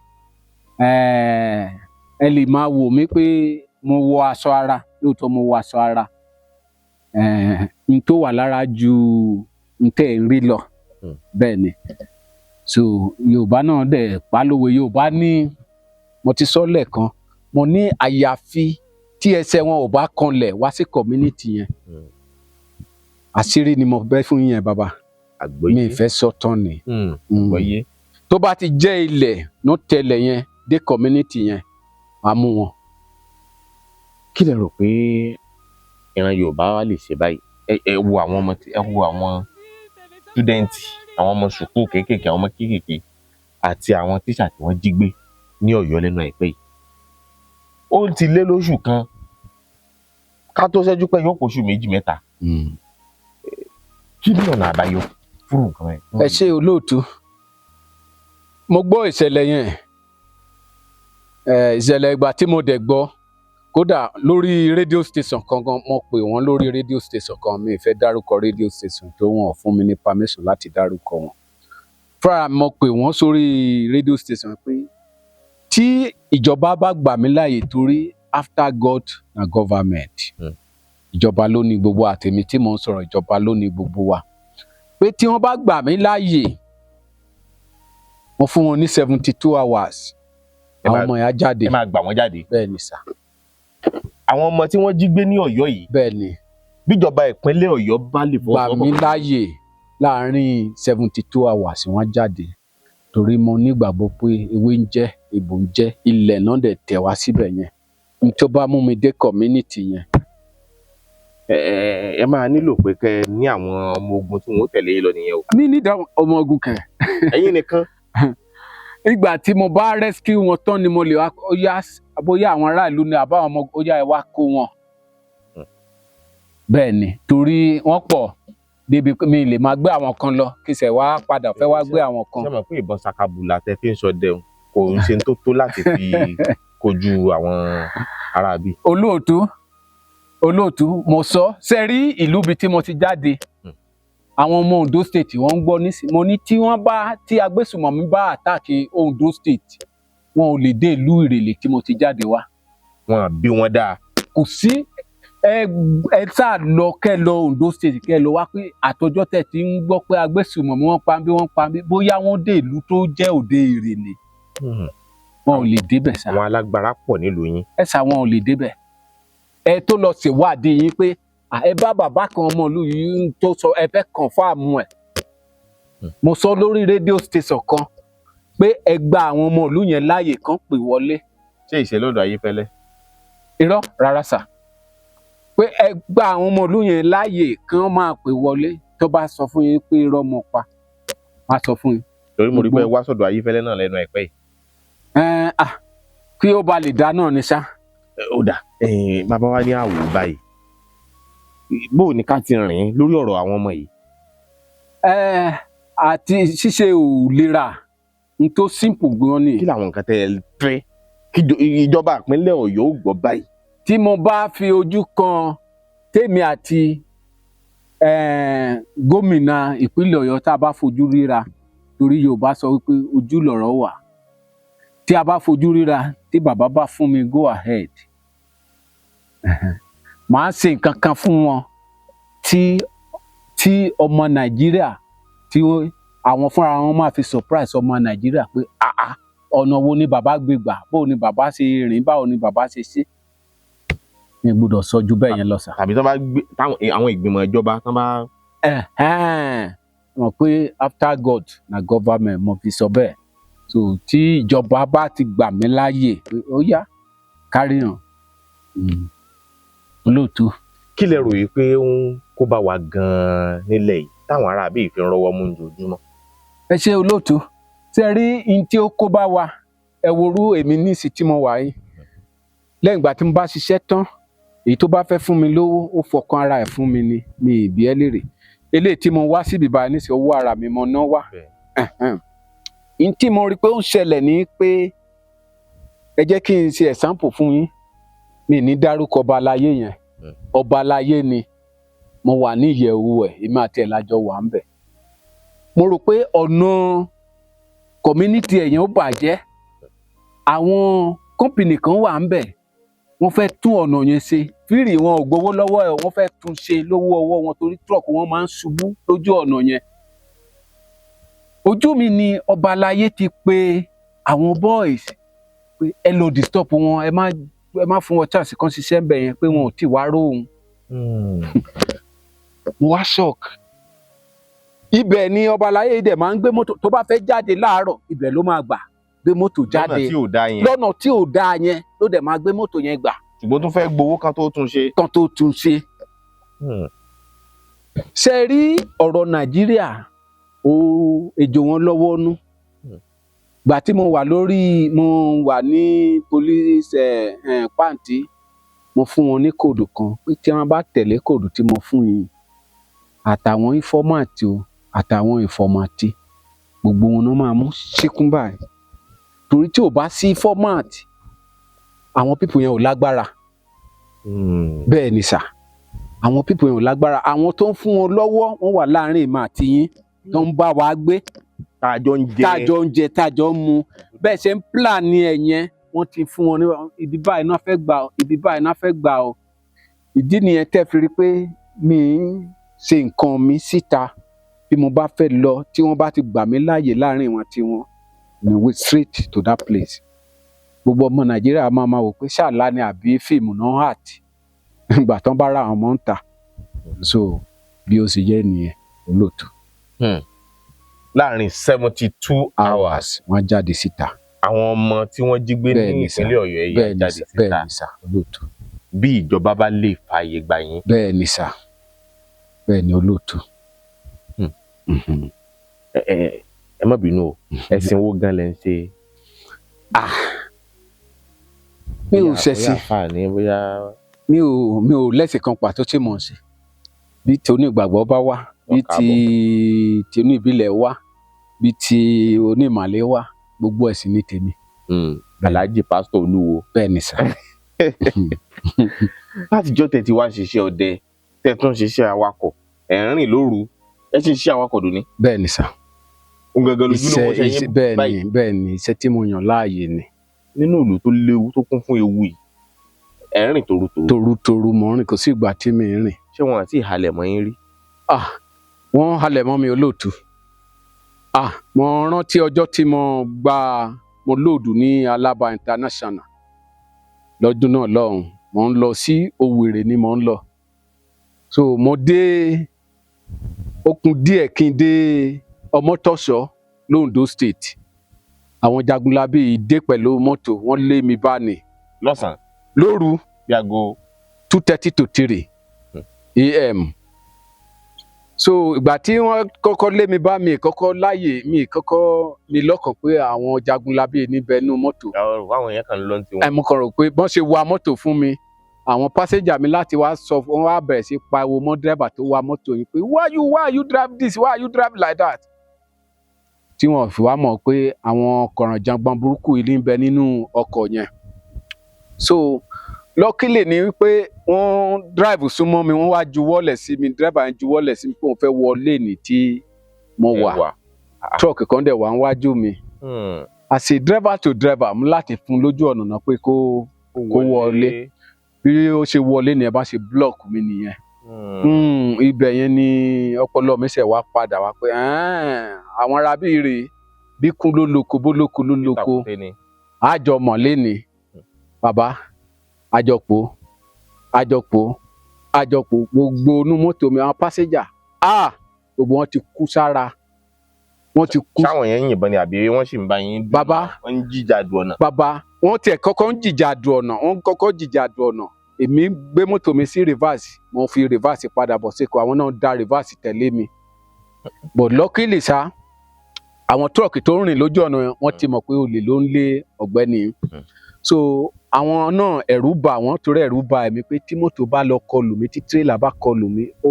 Ẹ lè máa wò mí pé mo wọ aṣọ ara. Lóòótọ́ mo wọ aṣọ ara. Ẹ n tó wà lára ju n tẹ́ ẹ̀ ń rí lọ. Bẹ́ẹ̀ ni. So Yorùbá náà dẹ̀ pálówe. Yorùbá ní, mo ti sọ lẹ́ẹ̀kan, mo ní àyàfi tí ẹsẹ̀ wọn ò bá kanlẹ̀ wá sí community yẹn. Àṣírí ni mo bẹ́ fún yín yẹn, bàbá. Àgbọ́yé. Mi ì fẹ́ sọ tán ni. Àgbọ́yé. Tó bá ti jẹ́ ilẹ̀ ló tẹlẹ̀ yẹn dé community yẹn, wàá mú wọn. Kí lẹ rò pé ìran Yorùbá wa lè ṣe báyìí? Ẹ wo àwọn ọmọ ẹ wo àwọn student, àwọn ọmọ sùkúù kéékèèké, àwọn ọmọ kéékèèké àti àwọn tíṣà tí wọ́n jí gbé ní Ọ̀yọ́ lẹ́nu àìpẹ́ yìí. Ó ti lé lóṣù kan, ká tó ṣẹ́jú pé yóò pọ̀ṣù méjì mẹ́ta. Kí ni ọ̀nà àbáyọ fún nǹkan ẹ̀? Ẹ ṣé, olóòtú. Mo gbọ́ ìṣẹ̀lẹ̀ yẹn. Ìṣẹ̀lẹ̀ ìgbà tí mo dẹ̀ gbọ́, kódà lórí rédíò station kan gan, mo pè wọ́n lórí rédíò station kan. Mi ì fẹ́ dárúkọ rédíò station tó wọ́n ò fún mi ní permission láti dárúkọ wọn. Fúnra mi, mo pè wọ́n sórí rédíò station pé tí ìjọba bá gbà mí láàyè, torí after God na government. Ìjọba ló ní gbogbo àtẹ̀mí tí mò ń sọ̀rọ̀, ìjọba ló ní gbogbo wa, pé tí wọ́n bá gbà mí láàyè, mo fún wọn ní 72 hours, Ẹ àwọn ọmọ yẹn á jáde. Ẹ máa gbà wọ́n jáde? Bẹ́ẹ̀ ni sà. Àwọn ọmọ tí wọ́n jí gbé ní Ọ̀yọ́ yìí? Bẹ́ẹ̀ ni. Bíjọba ìpínlẹ̀ Ọ̀yọ́ bá lè Gbà mí láàyè, láàárín 72 hours, wọ́n á jáde, torí mo nígbàgbọ́ pé ewé ń jẹ́, egbò ń jẹ́, ilẹ̀ náà dẹ̀ tẹ̀ wá síbẹ̀ yẹn n tó bá mú mi dé community yẹn. Ẹ máa nílò pé kẹ́ ẹ ní àwọn ọmọ ogun tí wọ́n ó tẹ̀lé yín lọ nìyẹn o. Mi nídàá ọmọ ogun kẹ. Ẹ̀yin nìkan? Ìgbà tí mo bá rescue wọn tán ni mo lè wá, ó yá, bóyá àwọn aráàlú ni àbá àwọn ọmọ, ó yá, ẹ wá kó wọn. Bẹ́ẹ̀ ni, torí wọ́n pọ̀ débi pé mi lè máa gbé àwọn kan lọ kí sẹ̀ wá padà fẹ́ wá gbé àwọn kan. Ṣé mọ̀ pé ìbọn sakabula tẹ fi ń ṣọdẹ o, kò ń ṣe tó tó láti fi kojú àwọn aráabí? Olóòtú, olóòtú, mo sọ ṣe rí ìlú ibi tí mo ti jáde. Àwọn ọmọ Ondo State, wọ́n ń gbọ́ nísìn. Mo ní tí wọ́n bá tí agbésùmọ̀mí bá attack Ondo State, wọn ò lè dé ìlú Ìrèlè tí mo ti jáde wá. Wọn bí wọn dáa. Kò sí. Ẹ sáà lọ, kẹ́ lọ Ondo State, kẹ́ lọ wá pé àtọjọ́ tẹ́ ti ń gbọ́ pé agbésùmọ̀mí, wọ́n pa bí, wọ́n pa bí, bóyá wọ́n dé ìlú tó jẹ́ òde Ìrèlè, wọn ò lè débẹ̀ sá. Àwọn alágbára pọ̀ nílùú yín. Ẹ sá, wọn ò lè débẹ̀. Ẹ tó lọ ṣèwádìí yín pé à, ẹ bá bàbá kan ọmọ ìlú yìí ń tó sọ, ẹ fẹ́ confirm ẹ̀. Mo sọ lórí rédíò station kan pé ẹ gba àwọn ọmọ ìlú yẹn láàyè kan pè wọlé. Ṣé ìṣẹ̀lẹ̀ ọ̀dọ̀ Ayéfẹ́lẹ́? Irọ́, rárá sà. Pé ẹ gba àwọn ọmọ ìlú yẹn láàyè kí wọ́n máa pè wọlé. Tó bá sọ fún yín pé irọ́ mo pa, má sọ fún yín. Torí mo rí pé ẹ wá sọ̀dọ̀ Ayéfẹ́lẹ́ náà lẹ́nu àìpẹ́ yìí. Ẹn, ah, kí ó ba lè dá náà ni sá. Ó dà, bàbá wa ní àwò báyìí, bó o ní ká ti rìn lórí ọ̀rọ̀ àwọn ọmọ yìí? Ẹ àti ṣíṣe ò lera n tó simple gan ni. Kí làwọn nǹkan tẹ́ ẹ fẹ́ kí ìjọba ìpínlẹ̀ Ọ̀yọ́ ó gbọ́ báyìí? Tí mo bá fi ojú kan tèmi àti gómìnà ìpínlẹ̀ Ọ̀yọ́, tá a bá fojú ríra, torí Yorùbá sọ wípé ojú lọ̀rọ̀ wà, tí a bá fojú ríra, tí bàbá bá fún mi go ahead, màá ṣe nǹkan kan fún wọn tí ọmọ Nàìjíríà, tí àwọn fúnra wọn máa fi surprise ọmọ Nàìjíríà pé àá, ọ̀nà wo ni bàbá gbé gbà, báwo ni bàbá ṣe rìn, báwo ni bàbá ṣe ṣe. Mi gbọ́dọ̀ sọ ju bẹ́ẹ̀ yẹn lọ sà. Tàbí tán bá gbé táwọn àwọn ìgbìmọ̀ ìjọba tán bá Ẹ̀hẹ́n, mọ̀ pé after God na government, mo fi sọ bẹ́ẹ̀. So tí ìjọba bá ti gbà mí láàyè pé ó yá, carry on. Olóòtú. Kí lẹ rò yìí pé ó ń kó bá wa gan-an nílẹ̀ yìí táwọn ará bíi fi ń rọ́wọ́ mú ojoojúmọ́? Ẹ ṣe, olóòtú. Ṣe rí n tí ó kó bá wa, ẹ worú èmi níìsí tí mo wà yìí, lẹ́yìn ìgbà tí mo bá ṣiṣẹ́ tán, èyí tó bá fẹ́ fún mi lówó, ó fọkàn ara ẹ̀ fún mi ni, mi ì bí ẹ́ léèrè. Eléyìí tí mo wá síbi báyìí nísìnyí, owó ara mi mo ná wá. Bẹ́ẹ̀. N tí mo rí pé ó ń ṣẹlẹ̀ ní pé, ẹ jẹ́ kí n ṣe example fún yín. Mi ní dárúkọ ọba aláyé yẹn. Ọba aláyé ni mo wà ní ìyẹ̀wù ẹ̀, èmi àti ẹ̀ lájọ wà ń bẹ̀. Mo rò pé ọ̀nà community ẹ̀yẹn ó bàjẹ́. Àwọn company kan wà ń bẹ̀, wọ́n fẹ́ tún ọ̀nà yẹn ṣe. Free, wọn ò gbowó lọ́wọ́ ẹ̀. Wọ́n fẹ́ tún ṣe lówó ọwọ́ wọn torí truck wọn máa ń ṣubú lójú ọ̀nà yẹn. Ojú mi ni ọba aláyé ti pe àwọn boys pé ẹ lọ disturb wọn, ẹ má fún wọn chance kan ṣiṣẹ́ ń bẹ̀ yẹn, pé wọn ò tí wá róhun. Mo wá shock. Ibẹ̀ ni ọba aláyé dẹ̀ máa ń gbé mọ́tò tó bá fẹ́ jáde láàárọ̀. Ibẹ̀ ló máa gbà gbé mọ́tò Lọ́nà jáde. tí ò dáa yẹn. Lọ́nà tí ò dáa yẹn ló dẹ̀ máa gbé mọ́tò yẹn gbà. Ṣùgbọ́n tó fẹ́ gbowó kan tó tún ṣe. Kan tó tún ṣe. Ṣe rí ọ̀rọ̀ Nàìjíríà, ó ejò wọn lọ́wọ́ nú. Gbà tí mo wà lórí, mo wà ní police pàǹtí, mo fún wọn ní code kan pé tí wọ́n bá tẹ̀lé code tí mo fún yín, àtàwọn informant o, àtàwọn informant, gbogbo wọn náà máa mú síkún báyìí, torí tí ò bá sí informant, àwọn people yẹn ò lágbára. Bẹ́ẹ̀ ni sà, àwọn people yẹn ò lágbára. Àwọn tó ń fún wọn lọ́wọ́, wọ́n wà láàrin èmi àti yín, tó ń bá wa gbé. Tá a jọ ń jẹ. Tájọ ń jẹ, tájọ ń mu. Bẹ́ẹ̀ ṣe ń plan ní ẹ̀ yẹn, wọ́n ti fún wọn ní ibi báyìí náà fẹ́ gbà ọ́, ibi báyìí náà fẹ́ gbà ọ́. Ìdí nìyẹn tẹ́ fi rí pé mi ń ṣe nǹkan mi síta. Bí mo bá fẹ́ lọ, tí wọ́n bá ti gbà mí láàyè láàrin wọn tí wọ́n ní, way straight to that place. Gbogbo ọmọ Nàìjíríà máa ma wò pé ṣáàlá ni àbí fíìmù náà act ìgbà tán bá ra àwọn ọmọ ń ta. So bí ó ṣe jẹ́ nìyẹn, olóòtú. Láàrin 72 hours. Wọ́n á jáde síta. Àwọn ọmọ tí wọ́n jí gbé Bẹ́ẹ̀ ní ni sà. ìpínlẹ̀ Ọ̀yọ́ yìí Bẹ́ẹ̀ ni jáde sà, bẹ́ẹ̀ síta. ni sà, olóòtú. Bí ìjọba bá lè fààyè gbà yín. Bẹ́ẹ̀ ni sà, bẹ́ẹ̀ ni, olóòtú. Ẹ má bínú o, ẹ̀sìn wo gan lẹ ń ṣe? Mi ò ṣẹ̀sìn. Bóyá àfáà ní bóyá. Mi ò lẹ́sìn kan pàtó tí mò ń ṣe. Bí ti onígbàgbọ́ bá wá, bí Wọ́n ti oníbílẹ̀ wá, bí ti onímàlẹ́ wá, gbogbo ẹ̀sìn ní tèmi. Alhaji Pásítọ̀ Olúwo. Bẹ́ẹ̀ ni sà. Látijọ́ tẹ́ ti wá ń ṣiṣẹ́ ọdẹ, tẹ́ tún ń ṣiṣẹ́ awakọ̀, ẹ̀ ń rìn lóru, ẹ sì ń ṣiṣẹ́ awakọ̀ dòní. Bẹ́ẹ̀ ni sà. Òun gangan lójúlówó Iṣẹ́ ṣe iṣẹ́ yín bẹ́ẹ̀ báyìí. ni, bẹ́ẹ̀ ni, iṣẹ́ tí mo yàn láàyè ni. Nínú ìlú tó léwu, tó kún fún ewu yìí, ẹ̀ ń rìn torútorú. Torútorú mo ń rìn, kò sí ìgbà tí mi ń rìn. Ṣé wọn àti ìhalẹ̀ mọ́ yín rí? Ah, wọ́n halẹ̀ mọ́ mi, olóòtú. Ah, mo rántí ọjọ́ tí mo gba, mo load ní Alaba International lọ́dún náà lọ́hùn. Mo ń lọ sí Òwèrè ni mo ń lọ. So mo dé okùn díẹ̀ kí n dé Ọmọtọ́ṣọ́ l'Ondo State, àwọn jagunlabi yìí dé pẹ̀lú mọ́tò, wọ́n lé mi bá ní. Lọ́sàn-án? Lóru. Bí aago? 2:30 to 3 a.m. So ìgbà tí wọ́n kọ́kọ́ lé mi bá mi, kọ́kọ́ láàyè mi, kọ́kọ́ ní lọ́kàn pé àwọn jagunlabi níbẹ̀ nú mọ́tò. Àwọn èèyàn kan ń lọ ní tiwọn. Ẹ mo kàn rò pé bọ́n ṣe wa mọ́tò fún mi, àwọn passenger mi láti wá sọ, wọ́n wá bẹ̀rẹ̀ sí pariwo mọ́ dírẹ́bà tó wa mọ́tò yìí pé why you drive this, why you drive like that, tí wọ́n fi wá mọ̀ pé àwọn kọ̀rànjàngbọ̀n burúkú yìí ń bẹ nínú ọkọ̀ yẹn. So luckily ni wípé wọ́n drive súnmọ́ mi, wọ́n wá juwọ́lẹ̀ sí mi, dírẹ́bà yẹn juwọ́lẹ̀ sí mi pé òun fẹ́ wọlé ní tí mo Ẹ wà. Truck kan dẹ̀ wà níwájú mi. As a driver to driver, mo láti fún lójú ọ̀nà náà pé kó wọlé. Bí ó ṣe wọlé ni ẹ bá ṣe block mi nìyẹn. Ibẹ̀ yẹn ni ọpọlọ mi ṣẹ̀ wá padà wá pé "Ẹ́ẹ̀, àwọn ará bíi rèé, bí kún ló lóko, bó lóko ló lóko." Tàkúté ni. Àjọ mọ̀lé ni bàbá, àjọpọ̀, àjọpọ̀, àjọpọ̀. Gbogbo inú mọ́tò mi, àwọn passenger, ah, gbogbo wọn ti kú sára, wọ́n ti kú. Sáwọn yẹn ń yìnbọn ni àbí wọ́n sì ń bá yín dùn? Bàbá. Wọ́n ń jíjà du ọ̀nà. Bàbá, wọ́n tiẹ̀ kọ́kọ́ ń jìjà du ọ̀nà, wọ́n kọ́kọ́ jìjà du ọ̀nà. Èmi gbé mọ́tò mi sí reverse, mo fi reverse padà bọ̀ síkọ̀, àwọn náà da reverse tẹ̀lé mi. But luckily ṣá, àwọn truck tó ń rìn lójú ọ̀nà yẹn, wọ́n ti mọ̀ pé olè ló ń lé ọ̀gbẹ́ni. So àwọn náà, ẹ̀rù bà wọ́n, torí ẹ̀rù bà èmi pé tí mọ́tò bá lọ kọlù mí, tí tírélà bá kọlù mí, ó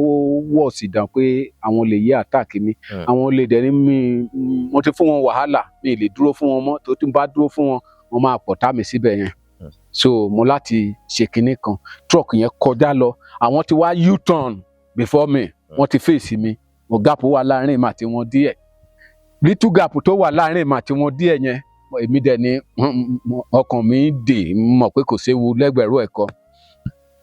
wọ̀ sí dàn pé àwọn lè yé attack mi. Àwọn olè dẹ̀ ní mi, mo ti fún wọn wàhálà, mi ì lè dúró fún wọn mọ́, tó tí n bá dúró fún wọn, wọ́n máa pọ̀ tá mi síbẹ̀ yẹn. So mo láti ṣe kinní kan, truck yẹn kọjá lọ, àwọn ti wá U-turn before me, wọ́n ti face mi. Mo gap wà láàrin èmi àti wọn díẹ̀, little gap tó wà láàrin èmi àti wọn díẹ̀ yẹn, èmi dẹ̀ ni ọkàn mi dè mọ̀ pé kò séwu lẹ́gbẹ̀rún ẹ̀kọ́.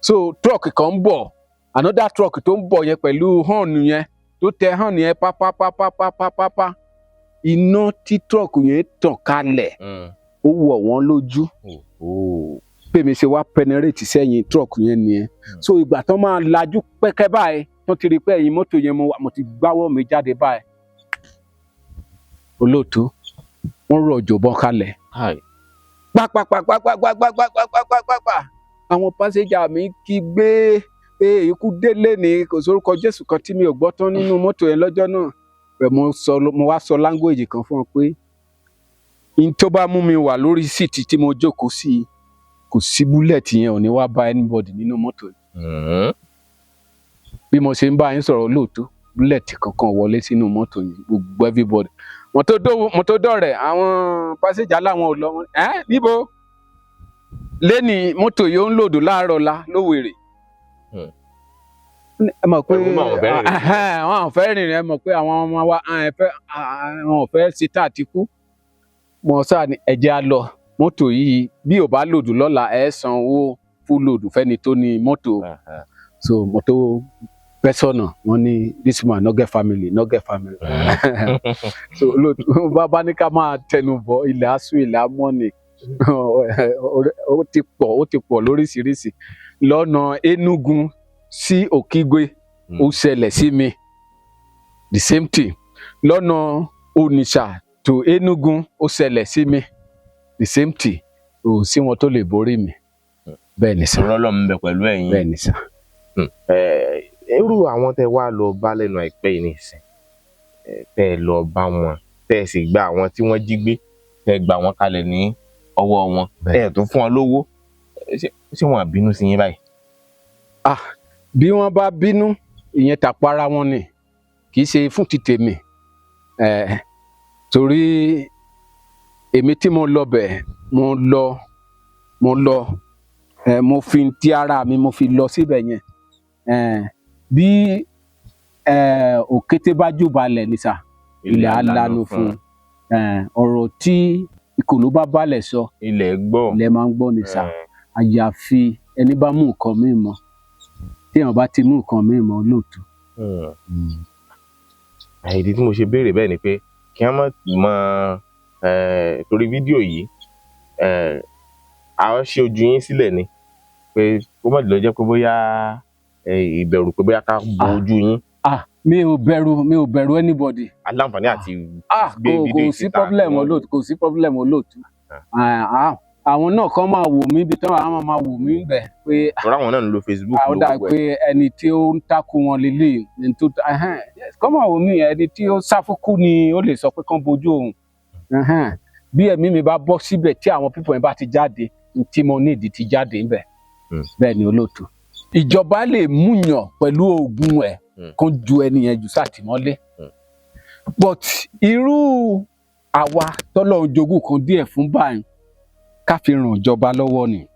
So truck kan ń bọ̀, another truck tó ń bọ̀ yẹn pẹ̀lú horn yẹn, tó tẹ horn yẹn pápápápápápápá, iná tí truck yẹn tàn kalẹ̀, ó wọ̀ wọ́n lójú. Pèmí ṣe wá penetrate sẹ́yìn truck yẹn nìyẹn. So ìgbà tán máa lajú pẹ́kẹ́ báyìí, tó ti rí pé ẹ̀yìn mọ́tò yẹn mo wà, mo ti gbáwọ́ mi jáde báyìí, olóòtú, wọ́n rọ̀jò bọ́n kalẹ̀ pápápápápápápápápápápá. Àwọn passenger mi kígbe pé ikú délé ní, kò sórúkọ Jésù kan tí mi ò gbọ́ tán nínú mọ́tò yẹn lọ́jọ́ náà. Bẹ́ẹ̀ mo sọ, mo wá sọ language kan fún ọ pé n tó bá mú mi wà lórí seat tí mo jókòó sí, kò sí bullet yẹn ò ní wá bá anybody nínú mọ́tò yìí. Bí mo ṣe ń bá yín sọ̀rọ̀ lóòótọ́, bullet kankan wọlé sínú mọ́tò yìí. Gbogbo everybody, mo tó dọ̀rẹ̀, àwọn passenger làwọn ò lọ. Ẹ́ níbo lẹ́ni mọ́tò yìí ó ń load láàárọ̀ la lówèrè. Ẹ mọ̀ pé Ẹ̀rù mà wọ́n fẹ́ rìnrìn. Wọn ò fẹ́ rìnrìn. Ẹ mọ̀ pé àwọn ọmọ wa wọn ò fẹ́ ṣe tá àti kú mọ̀ sáà ní ẹ̀jẹ̀ á lọ. Mọ́tò yìí, bí ò bá load lọ́la, ẹ̀ san owó full load fẹ́ni tó ní mọ́tò. So mọ́tò bẹ́ sọ̀nà, wọ́n ní this man no get family, no get family. So olóòtú, bàbá ní ká máa tẹnu bọ̀, ilẹ̀ asú ilẹ̀ amọ́ni, ó ti pọ̀, ó ti pọ̀ lóríṣiríṣi. Lọ́nà Enugu sí Òkígbé, ó ṣẹlẹ̀ sí mi, the same thing. Lọ́nà Onitsha to Enugu, ó ṣẹlẹ̀ sí mi, the same thing. Kò sí wọn tó lè borí mi. Bẹ́ẹ̀ ni sà. Ọlọ́run ń bẹ pẹ̀lú ẹ̀yin. Bẹ́ẹ̀ ni sà. Irú àwọn tẹ́ wá lọ bá lẹ́nu àìpẹ́ yìí nìsín, tẹ́ ẹ lọ bá wọn, tẹ́ ẹ sì gba àwọn tí wọ́n jí gbé, tẹ́ ẹ gbà wọ́n kalẹ̀ ní ọwọ́ wọn, tẹ́ ẹ tún fún wọn lówó, ṣé wọn bínú sí yín báyìí? Ah, bí wọ́n bá bínú, ìyẹn tàpá ara wọn ni, kì í ṣe fún ti tèmi. Torí èmi tí mo lọ bẹ̀, mo lọ, mo fi ti ara mi, mo fi lọ síbẹ̀ yẹn. Bí òkété bá jù balẹ̀ ní sà, ilẹ̀ á lanu fún un. Ọ̀rọ̀ tí ìkòló bá balẹ̀ sọ, ilẹ̀ gbọ́. Ilẹ̀ máa ń gbọ́ ní sà. Àyàfi ẹni bá mú nǹkan míì mọ́. Téèyàn bá ti mú nǹkan míì mọ́, lóòótọ́. Ìdí tí mo ṣe béèrè bẹ́ẹ̀ ni pé kí wọ́n má mọ torí fídíò yìí, a ṣe ojú yín sílẹ̀ ni pé kó má lọ jẹ́ pé bóyá ìbẹ̀rù pé bóyá ká bo ojú yín. Ah, mi ò bẹ̀rù, mi ò bẹ̀rù anybody. Aláǹfààní àti Ah, gbé kò fídíò kò sí síta. problem, olóòtú, kò sí problem, olóòtú. Ah, ah, àwọn náà kàn máa wò mí ibi tán, àwọn máa wò mí bẹ̀ pé Tọ́ra àwọn náà ń lo Facebook. Ó dà Ló pé ẹni tí ó ń takò wọn lélẹ̀, ẹni tó kàn máa wò mí. Ẹni tí ó sáfúkú ni ó lè sọ pé kán bojú òun. Bí ẹ̀mí mi bá bọ́ síbẹ̀, tí àwọn pípọ̀ yẹn bá ti jáde, tí mo ní ìdí ti jáde ńbẹ̀. Bẹ́ẹ̀ ni, olóòtú. Ìjọba lè múyàn pẹ̀lú oògùn ẹ̀ kó ju ẹni yẹn jù sátìmọ́lé, but irú àwa tọ́lọ́run jogún kan díẹ̀ fún báyìí, ká fi ràn ìjọba lọ́wọ́ ni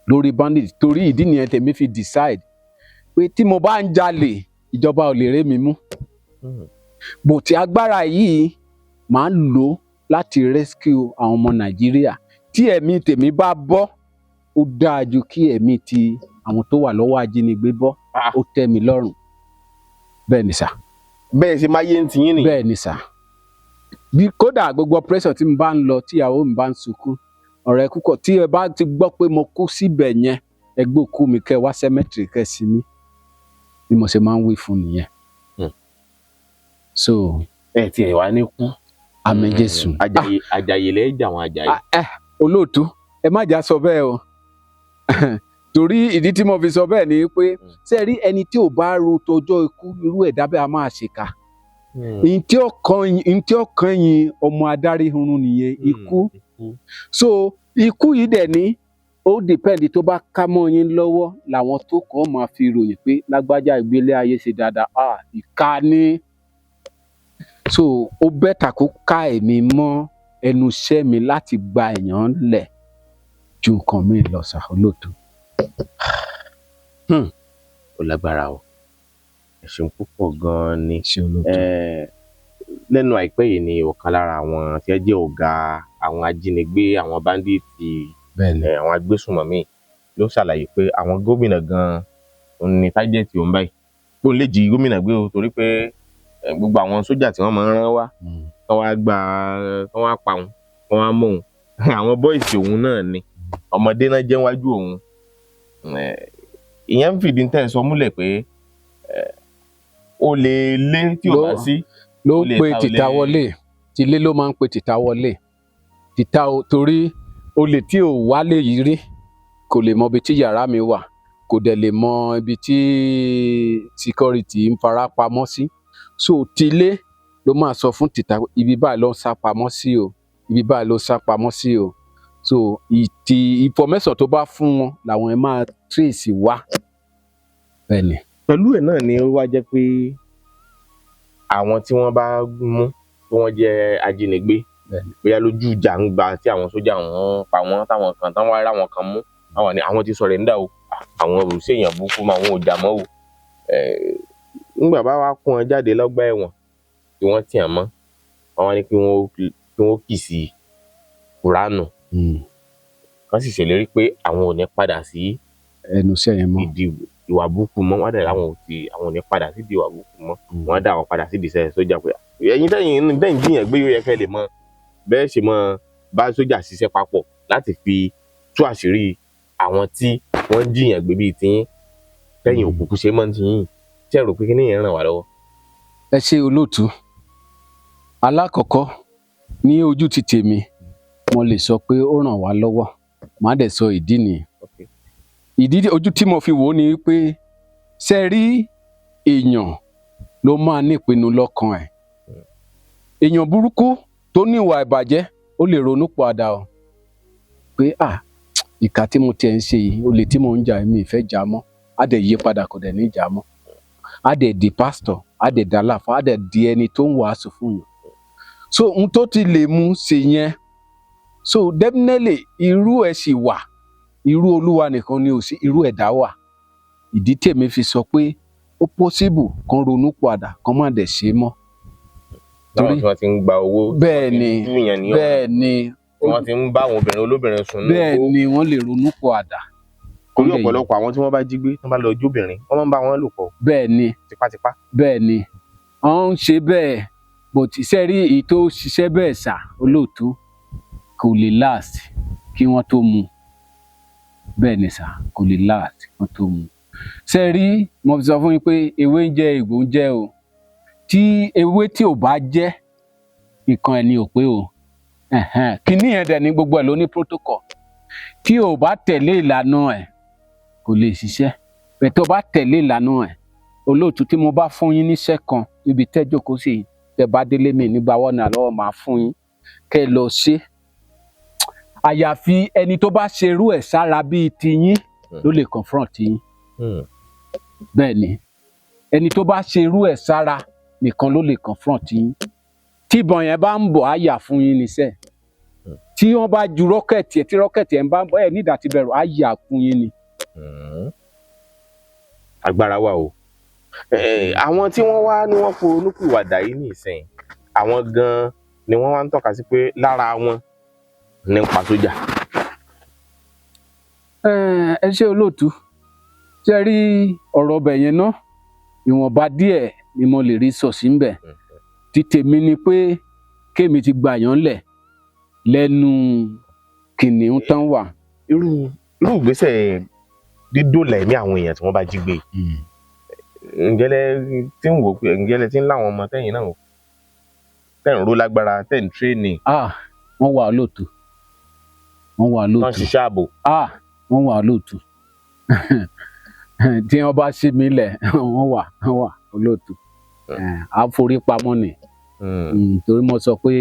lórí bandit. Torí ìdí nìyẹn tèmi fi decide pé tí mo bá ń jalè, ìjọba ò lè ré mi mú, but agbára yìí máa ń lò láti rescue àwọn ọmọ Nàìjíríà. Tí ẹ̀mí tèmi bá bọ́, ó dáa ju kí ẹ̀mí ti àwọn tó wà lọ́wọ́ ajínigbé bọ́. Ó tẹ́ mi lọ́rùn. Bẹ́ẹ̀ ni sà. Bẹ́ẹ̀ ṣe máa yé ń tiyín nìyí. Bẹ́ẹ̀ ni sà. Bí kódà gbogbo operation tí mo bá ń lọ, tíyàwó mi bá ń sunkún ọ̀rẹ́ kúkọ̀, tí ẹ bá ti gbọ́ pé mo kú síbẹ̀ yẹn, ẹ gbé òkú mi kẹ́ wá cemetery kẹ́ sí mi. Bí mo ṣe máa ń wí fún nìyẹn. So Ẹ tiẹ̀ wá ní kú. Àmín Jésù. Àjàyè Àjàyè lẹ́ẹ̀ jà wọn Àjàyè. Ah, olóòtú, ẹ má jà sọ bẹ́ẹ̀ o. Torí ìdí tí mo fi sọ bẹ́ẹ̀ ni pé, ṣé ẹ rí ẹni tí ò bá ro tọjọ́ ikú, irú ẹ̀dá bẹ́ẹ̀ á máa ṣèkà. Ntí ó kàn yín ọmọ adarí hunrun nìyẹn, ikú. So ikú yìí dẹ̀ ní ó depend, tó bá ká mọ́ yín lọ́wọ́ làwọn tó kàn máa fi ròyìn pé lágbájá ìgbélé ayé ṣe dáadáa, ah, ìka ní. So ó better kó ká èmi mọ́ ẹnu iṣẹ́ mi láti gba èèyàn lẹ̀ ju nǹkan mi lọ sà, olóòtú. Ó lágbára o, ẹ ṣeun púpọ̀ gan-an ni. Ṣé, olóòtú. Lẹ́nu àìpẹ́ yìí ni ọ̀kan lára àwọn tí ẹ jẹ́ ọ̀gá àwọn ajínigbé, àwọn bandits, Bẹ́ẹ̀ni. àwọn agbésùnmọ̀mí. Ló ṣàlàyé pé àwọn gómìnà gan-an òun ní target òun báyìí, pé òun lè jí gómìnà gbé o, torí pé gbogbo àwọn sójà tí wọ́n máa ń rán wá kán wá gbà, kán wá pa òun, kán wá mú òun, àwọn boys òun náà ni, ọmọdé náà jẹ́ wájú òun. Ìyẹn ń fìdí tẹ́ ẹ sọ múlẹ̀ pé ó lè lé tí ò bá sí ló ó ń lè pe ta, ó tìta wọlé, tilé ló máa ń pe tìta wọlé tìta o, torí olè tí ò wálé yìí rí kò lè mọ ibi tí yàrá mi wà, kò dẹ̀ lè mọ ibi tí security ń fara pamọ́ sí. So tilé ló máa sọ fún tìta, ibi báyìí ló ń sá pamọ́ sí o, ibi báyìí ló sá pamọ́ sí o. So ìtì information tó bá fún wọn làwọn ẹ̀ máa trace wá. Bẹ́ẹ̀ ni. Pẹ̀lú ẹ̀ náà ni ó wá jẹ́ pé àwọn tí wọ́n bá mú tí wọ́n jẹ́ ajínigbé, bóyá lójú ìjà ń gba tí àwọn sójà wọn pa wọ́n, táwọn kan táwọn ará wọn kan mú, àwọn ni àwọn ti surrender o, àwọn ò ṣèyàn burúkú mọ́, àwọn ò jà mọ́ o. Nígbà bá wá kó wọn jáde lọ́gbà ẹ̀wọ̀n tí wọ́n tì wọ́n mọ́, wọ́n wá ní kí wọ́n kì sí Kùránù, kán sì ṣèlérí pé àwọn ò ní padà sí ẹnu iṣẹ́ yẹn mọ́. Ìdí ìwà burúkú mọ́. Wọ́n dẹ̀ láwọn ò ti àwọn ò ní padà sídìí ìwà burúkú mọ́. Wọ́n á dá àwọn padà sídìí iṣẹ́ sójà, pé ẹ̀yin tẹ́yìn jíyàn gbé, yóò yẹ kẹ́ lè mọ bẹ́ẹ̀ ṣe mọ bá sójà ṣiṣẹ́ papọ̀ láti fi tú àṣírí àwọn tí wọ́n ń jíyàn gbé bíi tiyín, tẹ́yìn òkùnkùn ṣe mọ́ tiyín. Ṣé ẹ rò pé kíní yẹn ràn wá lọ́wọ́? Ẹ ṣe, olóòtú. Alákọ̀ọ́kọ́, ní ojú ti tèmi, mo lè sọ pé ó ràn wá lọ́wọ́. Màá dẹ̀ sọ ìdí nìyí. Ìdí ojú tí mo fi wò ó ni pé, ṣe rí, èèyàn ló máa nípinnu lọ́kàn ẹ̀. Èèyàn burúkú tó ní ìwà ìbàjẹ́, ó lè ronú padà o, pé à, ìkà tí mo tiẹ̀ ń ṣe yìí, olè tí mò ń jà, mi ì fẹ́ jà mọ́. Á dẹ̀ yí padà, kò dẹ̀ ní jà mọ́. Á dẹ̀ di pásítọ̀, á dẹ̀ dàláfà, á dẹ̀ di ẹni tó ń wàásù fún yàn. So ohun tó ti lè mú ṣe yẹn, so definitely irú ẹ̀ sì wà. Irú Olúwa nìkan ni ò sí, irú ẹ̀dá wà. Ìdí tèmi fi sọ pé ó possible kan ronú padà, kan má dẹ̀ ṣe mọ́. Láwọn tí wọ́n ti ń gba owó tí Bẹ́ẹ̀ wọ́n ti ni. ń dúyàn ní ọ̀run, Bẹ́ẹ̀ ni. tí wọ́n ti ń bá àwọn obìnrin olóbìnrin sùn ní Bẹ́ẹ̀ igbó. ni, wọ́n lè ronú padà. Torí Kán lè ọ̀pọ̀lọpọ̀ àwọn tí wọ́n bá jí gbé, tí wọ́n bá lọ jóbìnrin, wọ́n máa ń bá wọn lò pọ̀ Bẹ́ẹ̀ ni. tipátipá. Bẹ́ẹ̀ ni, wọ́n ń ṣe bẹ́ẹ̀, but iṣẹ́ rí èyí tó ṣiṣẹ́ bẹ́ẹ̀ sà, olóòtú, kò lè last kí wọ́n tó mú. Bẹ́ẹ̀ ni sà, kò lè last kí wọ́n tó mú. Ṣe rí, mo fi sọ fún yín pé ewé ń jẹ́, egbò ń jẹ́ o. Tí ewé tí ò bá jẹ́ nǹkan ẹ̀ ni ò pé o. Ẹ̀hẹ́n. Kinní yẹn dẹ̀ ní gbogbo ẹ̀ ló ní protocol. Tí ò bá tẹ̀lé ìlànà ẹ̀, kò lè ṣiṣẹ́. Bẹ́ẹ̀ tó bá tẹ̀lé ìlànà ẹ̀, olóòtú, tí mo bá fún yín níṣẹ́ kan níbi tẹ́ jókòó sí yìí, tẹ́ bá délé mi nígbà wọ́nà lọ́wọ́ máa fún yín kẹ́ ẹ lọ ṣe. Àyàfi ẹni tó bá ṣerú ẹ̀ sára bíi tiyín ló lè confront yín. Bẹ́ẹ̀ ni, ẹni tó bá ṣerú ẹ̀ sára nìkan ló lè confront yín. Tí ìbọn yẹn bá ń bọ̀, á yà fún yín níṣẹ́. Tí wọ́n bá ju rocket ẹ̀, tí rocket ẹ̀ ń bá ń bọ̀, ẹ̀ nígbà tí bẹ̀rù, á yà fún yín ni. Agbára wà o. Àwọn tí wọ́n wá ní wọ́n ronúpìwàdà yìí ní ìsìn, àwọn gan-an ni wọ́n wá ń tọ́ka sí pé lára wọn ní ń pa sójà. Ẹ ṣé, olóòtú. Ṣe rí ọ̀rọ̀ ọbẹ̀ yẹn ná, ìwọ̀nba díẹ̀ ni mo lè rí sọ sí ń bẹ̀. Ti tèmi ni pé kémi ti gbà yàn lẹ̀ lẹ́nu kìnìún tán wà. Irú ìgbésẹ̀ dídòlà ẹ̀mí àwọn èèyàn tí wọ́n bá jí gbé, ǹjẹ́ lẹ tí ń wò pé, ǹjẹ́ lẹ tí ń láwọn ọmọ tẹ́yìn náà tẹ́ ń ró lágbára, tẹ́ ń train? Ah, wọ́n wà, olóòtú, wọ́n wà tán olóòtú. Ṣiṣẹ́ ààbò. Ah, wọ́n wà, olóòtú. Tí wọ́n bá ṣí mi lẹ̀, wọ́n wà, olóòtú. À ń forí pamọ́ ni. Torí mo sọ pé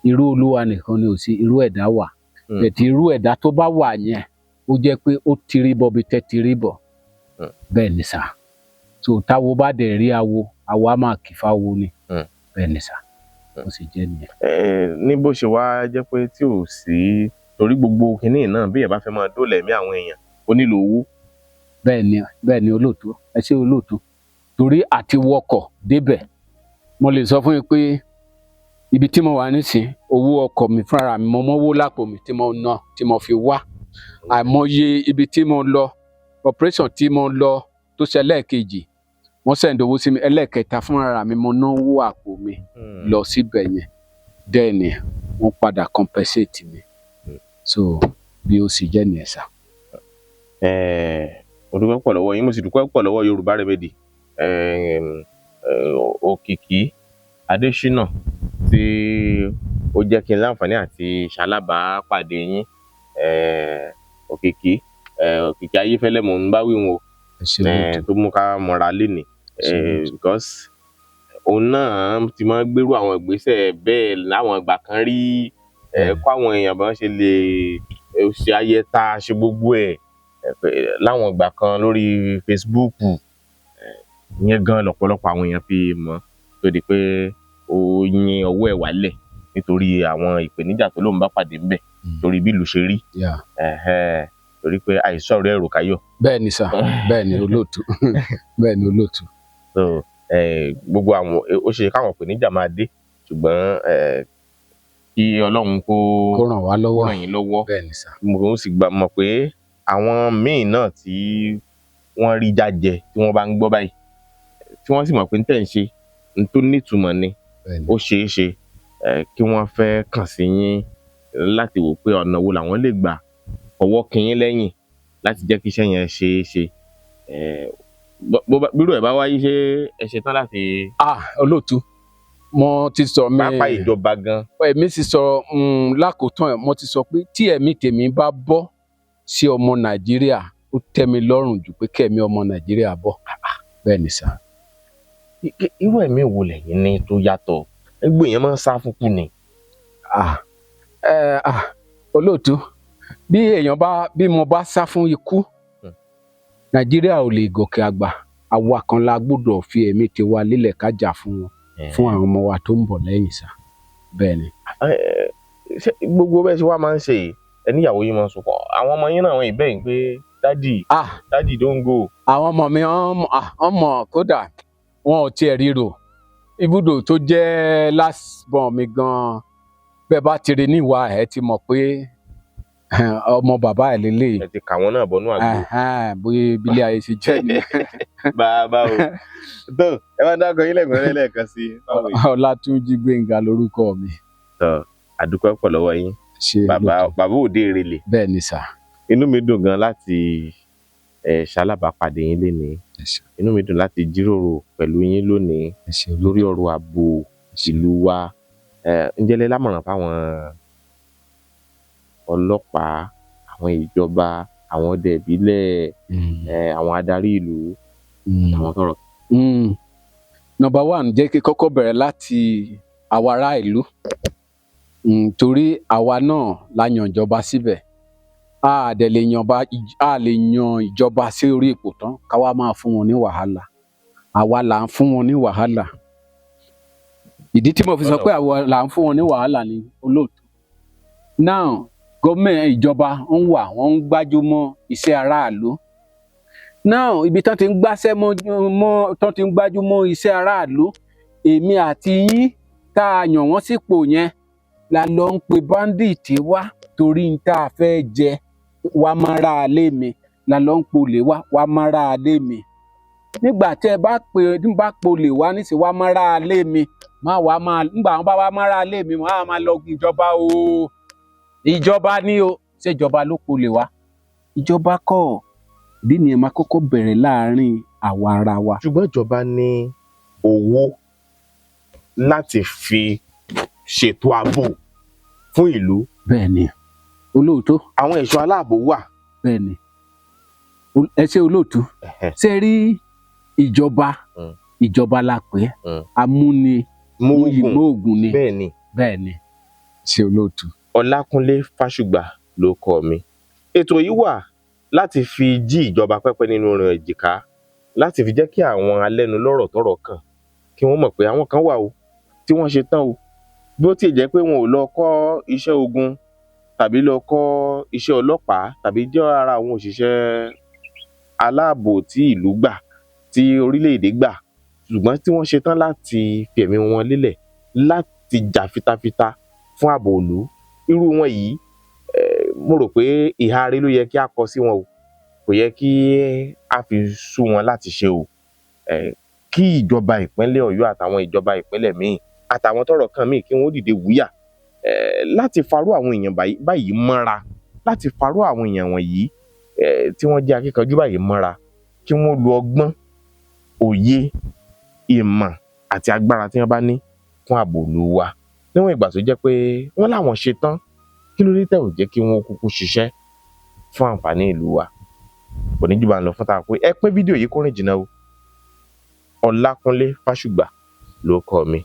irú Olúwa nìkan ni ò sí, irú ẹ̀dá wà. Bẹ̀tì irú ẹ̀dá tó bá wà yẹn, ó jẹ́ pé ó tiri bọ̀ bí tẹ́ tiri bọ̀. Bẹ́ẹ̀ ni sà. So táwo bá dẹ̀ rí awo, awo á máa kì fáwo ni. Bẹ́ẹ̀ ni sà, ó sì jẹ́ nìyẹn. Ní bó ṣe wá jẹ́ pé tí ò sí, torí gbogbo kinní náà, bí èèyàn bá fẹ́ máa dóòlà ẹ̀mí àwọn èèyàn, ó nílò owó. Bẹ́ẹ̀ ni, bẹ́ẹ̀ ni, olóòtú. Ẹ ṣé, olóòtú. Torí àti wọkọ̀ débẹ̀, mo lè sọ fún yín pé ibi tí mo wà nísìn, owó ọkọ̀ mi fúnra mi, mo mọ́wó lápò mi tí mo ná, tí mo fi wá. Àìmọye ibi tí mo lọ, operation tí mo lọ tó ṣe ẹlẹ́ẹ̀kejì, wọ́n send owó sí mi. Ẹlẹ́ẹ̀kẹta, fúnra mi mo náwó àpò mi lọ síbẹ̀ yẹn, then wọ́n padà compensate mi. So bí ó sì jẹ́ nìyẹn sà. Mo dúpẹ́ pọ̀ lọ́wọ́ yín, mo sì dúpẹ́ pọ̀ lọ́wọ́ Yorùbá Remedy, Òkìkí Adésínà, tí ó jẹ́ kí n láǹfààní àti ṣalábàápàdé yín. Òkìkí, Òkìkí Ayéfẹ́lẹ́ mò ń bá wí wọn o. Ẹ ṣé olóòtú. Tó mú ká mọra lénìí. Ẹ ṣé olóòtú. Because òun náà ti máa ń gbérú àwọn ìgbésẹ̀ bẹ́ẹ̀ láwọn ìgbà kan rí, kó àwọn èèyàn bá ṣe lè ṣe ayẹta, ṣe gbogbo ẹ̀ láwọn ìgbà kan lórí Facebook. Ìyẹn gan lọ́pọ̀lọpọ̀ àwọn èèyàn fi mọ̀, tó di pé ó yin ọwọ́ ẹ̀ wálẹ̀ nítorí àwọn ìpèníjà tó lóun bá pàdé ńbẹ̀, torí bí ìlú ṣe rí. Torí pé àìsọ̀rọ̀ ẹ̀rù káyọ̀. Bẹ́ẹ̀ ni sà, bẹ́ẹ̀ ni olóòtú, bẹ́ẹ̀ ni olóòtú. So gbogbo àwọn ó ṣe káwọn ìpèníjà máa dé, ṣùgbọ́n kí Ọlọ́run kó kó ràn wá lọ́wọ́. Ràn yín lọ́wọ́. Bẹ́ẹ̀ ni sà. Mo sì gbà mọ̀ pé àwọn míì náà tí wọ́n rí jájẹ, tí wọ́n bá ń gbọ́ báyìí, tí wọ́n sì mọ̀ pé ń tẹ̀ ń ṣe ń tó nítumọ̀ ni, Bẹ́ẹ̀ ni. ó ṣeé ṣe kí wọ́n fẹ́ kàn sí yín láti wò pé ọ̀nà wo làwọn lè gbà ọwọ́ kínyín lẹ́yìn láti jẹ́ kí iṣẹ́ yẹn ṣeé ṣe. Bírò ẹ̀ bá wáyé, ṣé ẹ ṣetán láti Ah, olóòtú, mo ti sọ mi pápá ìjọba gan? Èmi sì sọ lákòótán ẹ̀, mo ti sọ pé tí ẹ̀mí tèmi bá bọ́ sí ọmọ Nàìjíríà, ó tẹ́ mi lọ́rùn jù pé kẹ́mi ọmọ Nàìjíríà bọ́. Bẹ́ẹ̀ ni sà. Irú ẹ̀mí wo lẹ̀yin ní tó yàtọ̀? Gbogbo èèyàn máa ń sá fún kú ni. Ah, ah, olóòtú, bí èèyàn bá, bí mo bá sá fún ikú, Nàìjíríà ò lè gòkè àgbà. Àwa kan la gbọ́dọ̀ fi ẹ̀mí tiwa lélẹ̀ ká jà fún wọn, fún àwọn ọmọ wa tó ń bọ̀ lẹ́yìn sà. Bẹ́ẹ̀ ni. Ṣé gbogbo bẹ́ẹ̀ ṣe wá máa ń ṣe yìí, ẹ níyàwó yín máa ń sunkún, àwọn ọmọ yín náà, àwọn ìbẹ́yìn pé daddy, daddy, don't go? Àwọn ọmọ mi, wọ́n mọ̀, kódà wọn ò tiẹ̀ ríro ibùdó tó jẹ́ last born mi gan-an. Bẹ́ẹ̀ bá ti rí níwà ẹ̀, ti mọ̀ pé ọmọ bàbá ẹ̀ lélẹ́yìí. Ẹ ti kà wọ́n náà bọnú àgbo. Bóyá ìbílẹ̀ ayé ṣe jẹ́ nìyẹn. Bàbá o, tó ẹ máa ń dákọ yín lẹ́gbẹ̀rẹ́ lẹ́ẹ̀kan sí i, báwo yìí? Ọlátúnjí Gbénga lórúkọ mi. Tó àdúpẹ́ pọ̀ lọ́wọ́ yín, Ṣe bàbá, bàbá òde ìrẹ̀lẹ̀. Bẹ́ẹ̀ ni sà. Inú mi dùn gan láti ṣalábàápàdé yín lénìí. Ẹ ṣé. Inú mi dùn láti jíròrò pẹ̀lú yín lónìí Ẹ ṣé olóòtú. lórí ọ̀rọ̀ ààbò ìlú wa. Ǹjẹ́ lẹ lámọ̀ràn fáwọn ọlọ́pàá, àwọn ìjọba, àwọn ọdẹ ìbílẹ̀, àwọn adarí ìlú, àwọn tọ́rọ̀? Number one, jẹ́ kí kọ́kọ́ bẹ̀rẹ̀ láti àwa ará ìlú, torí àwa náà la yàn ìjọba síbẹ̀. A dẹ̀ lè yan ba, a lè yan ìjọba sí orí ipò tán ká wá máa fún wọn ní wàhálà. Àwa là ń fún wọn ní wàhálà. Ìdí tí mo fi sọ pé àwa là ń fún wọn ní wàhálà ni, olóòtú, now gọ́ọ̀mẹ̀ ìjọba ń wà, wọ́n ń gbájúmọ́ iṣẹ́ aráàlú. Now ibi tán ti ń gbáṣẹ́ mọ́, tán ti ń gbájúmọ́ iṣẹ́ aráàlú, èmi àti yín tá a yàn wọ́n sípò yẹn la lọ ń pe bandit wá, torí n tá a fẹ́ jẹ wá mára alé mi, la lọ ń polè wá wá mára alé mi. Nígbà tí ẹ bá pe bá polè wá nísìnyí, wá mára alé mi, má wá máa, nígbà wọn bá wá mára alé mi, wọn á máa lọgun ìjọba o, ìjọba ní o. Ṣèjọba ló polè wá? Ìjọba kọ́. Ìdí nìyẹn, máa kọ́kọ́ bẹ̀rẹ̀ láàárín àwa ara wa. Ṣùgbọ́n ìjọba ní owó láti fi ṣètò ààbò fún ìlú. Bẹ́ẹ̀ ni, olóòótọ́. Àwọn ẹ̀ṣọ́ aláàbò wà. Bẹ́ẹ̀ ni, ẹ ṣe, olóòtú. Ṣe rí ìjọba, ìjọba la pè é, amúni mógùn. Móògùn ni. Bẹ́ẹ̀ ni. Bẹ́ẹ̀ ni, ṣe olóòtú. Ọlákúnlé Fásùgbà ló kọ mi. Ètò yìí wà láti fi jí ìjọba pẹ́pẹ́ nínú orin èjìká, láti fi jẹ́ kí àwọn alẹ́nulọ́rọ̀ tọ́rọ̀ kàn kí wọ́n mọ̀ pé àwọn kan wà o tí wọ́n ṣe tán o, bí ó tiẹ̀ jẹ́ pé wọn ò lọ kọ́ iṣẹ́ ogun tàbí lọ kọ́ iṣẹ́ ọlọ́pàá tàbí jẹ́ ara àwọn òṣìṣẹ́ aláàbò tí ìlú gbà, tí orílẹ̀-èdè gbà, ṣùgbọ́n tí wọ́n ṣe tán láti fi ẹ̀mí wọn lélẹ̀ láti jà fitafita fún ààbò ìlú. Irú wọn yìí Mo rò pé ìhà rí ló yẹ kí a kọ sí wọn o, kò yẹ kí a fi sú wọn láti ṣe o. Kí ìjọba ìpínlẹ̀ Ọ̀yọ́ àtàwọn ìjọba ìpínlẹ̀ míì àtàwọn tọ́rọ̀ kàn míì kí wọ́n dìde wúyà láti farú àwọn èèyàn báyìí mọ́ra, láti farú àwọn èèyàn wọ̀nyí tí wọ́n jẹ́ akíkanjú báyìí mọ́ra, kí wọ́n lo ọgbọ́n, òye, ìmọ̀ àti agbára tí wọ́n bá ní fún ààbò ìlú wa. Níwọ̀n ìgbà tó jẹ́ pé wọ́n láwọn ṣe tán, kí ló dé tẹ́ ò jẹ́ kí wọ́n kúkú ṣiṣẹ́ fún àǹfààní ìlú wa? Kò ní jù bá ń lọ fún ta pé ẹ pín fídíò yìí kó rìn jìnnà o. Ọlákúnlé Fásùgbà ló kọ mi.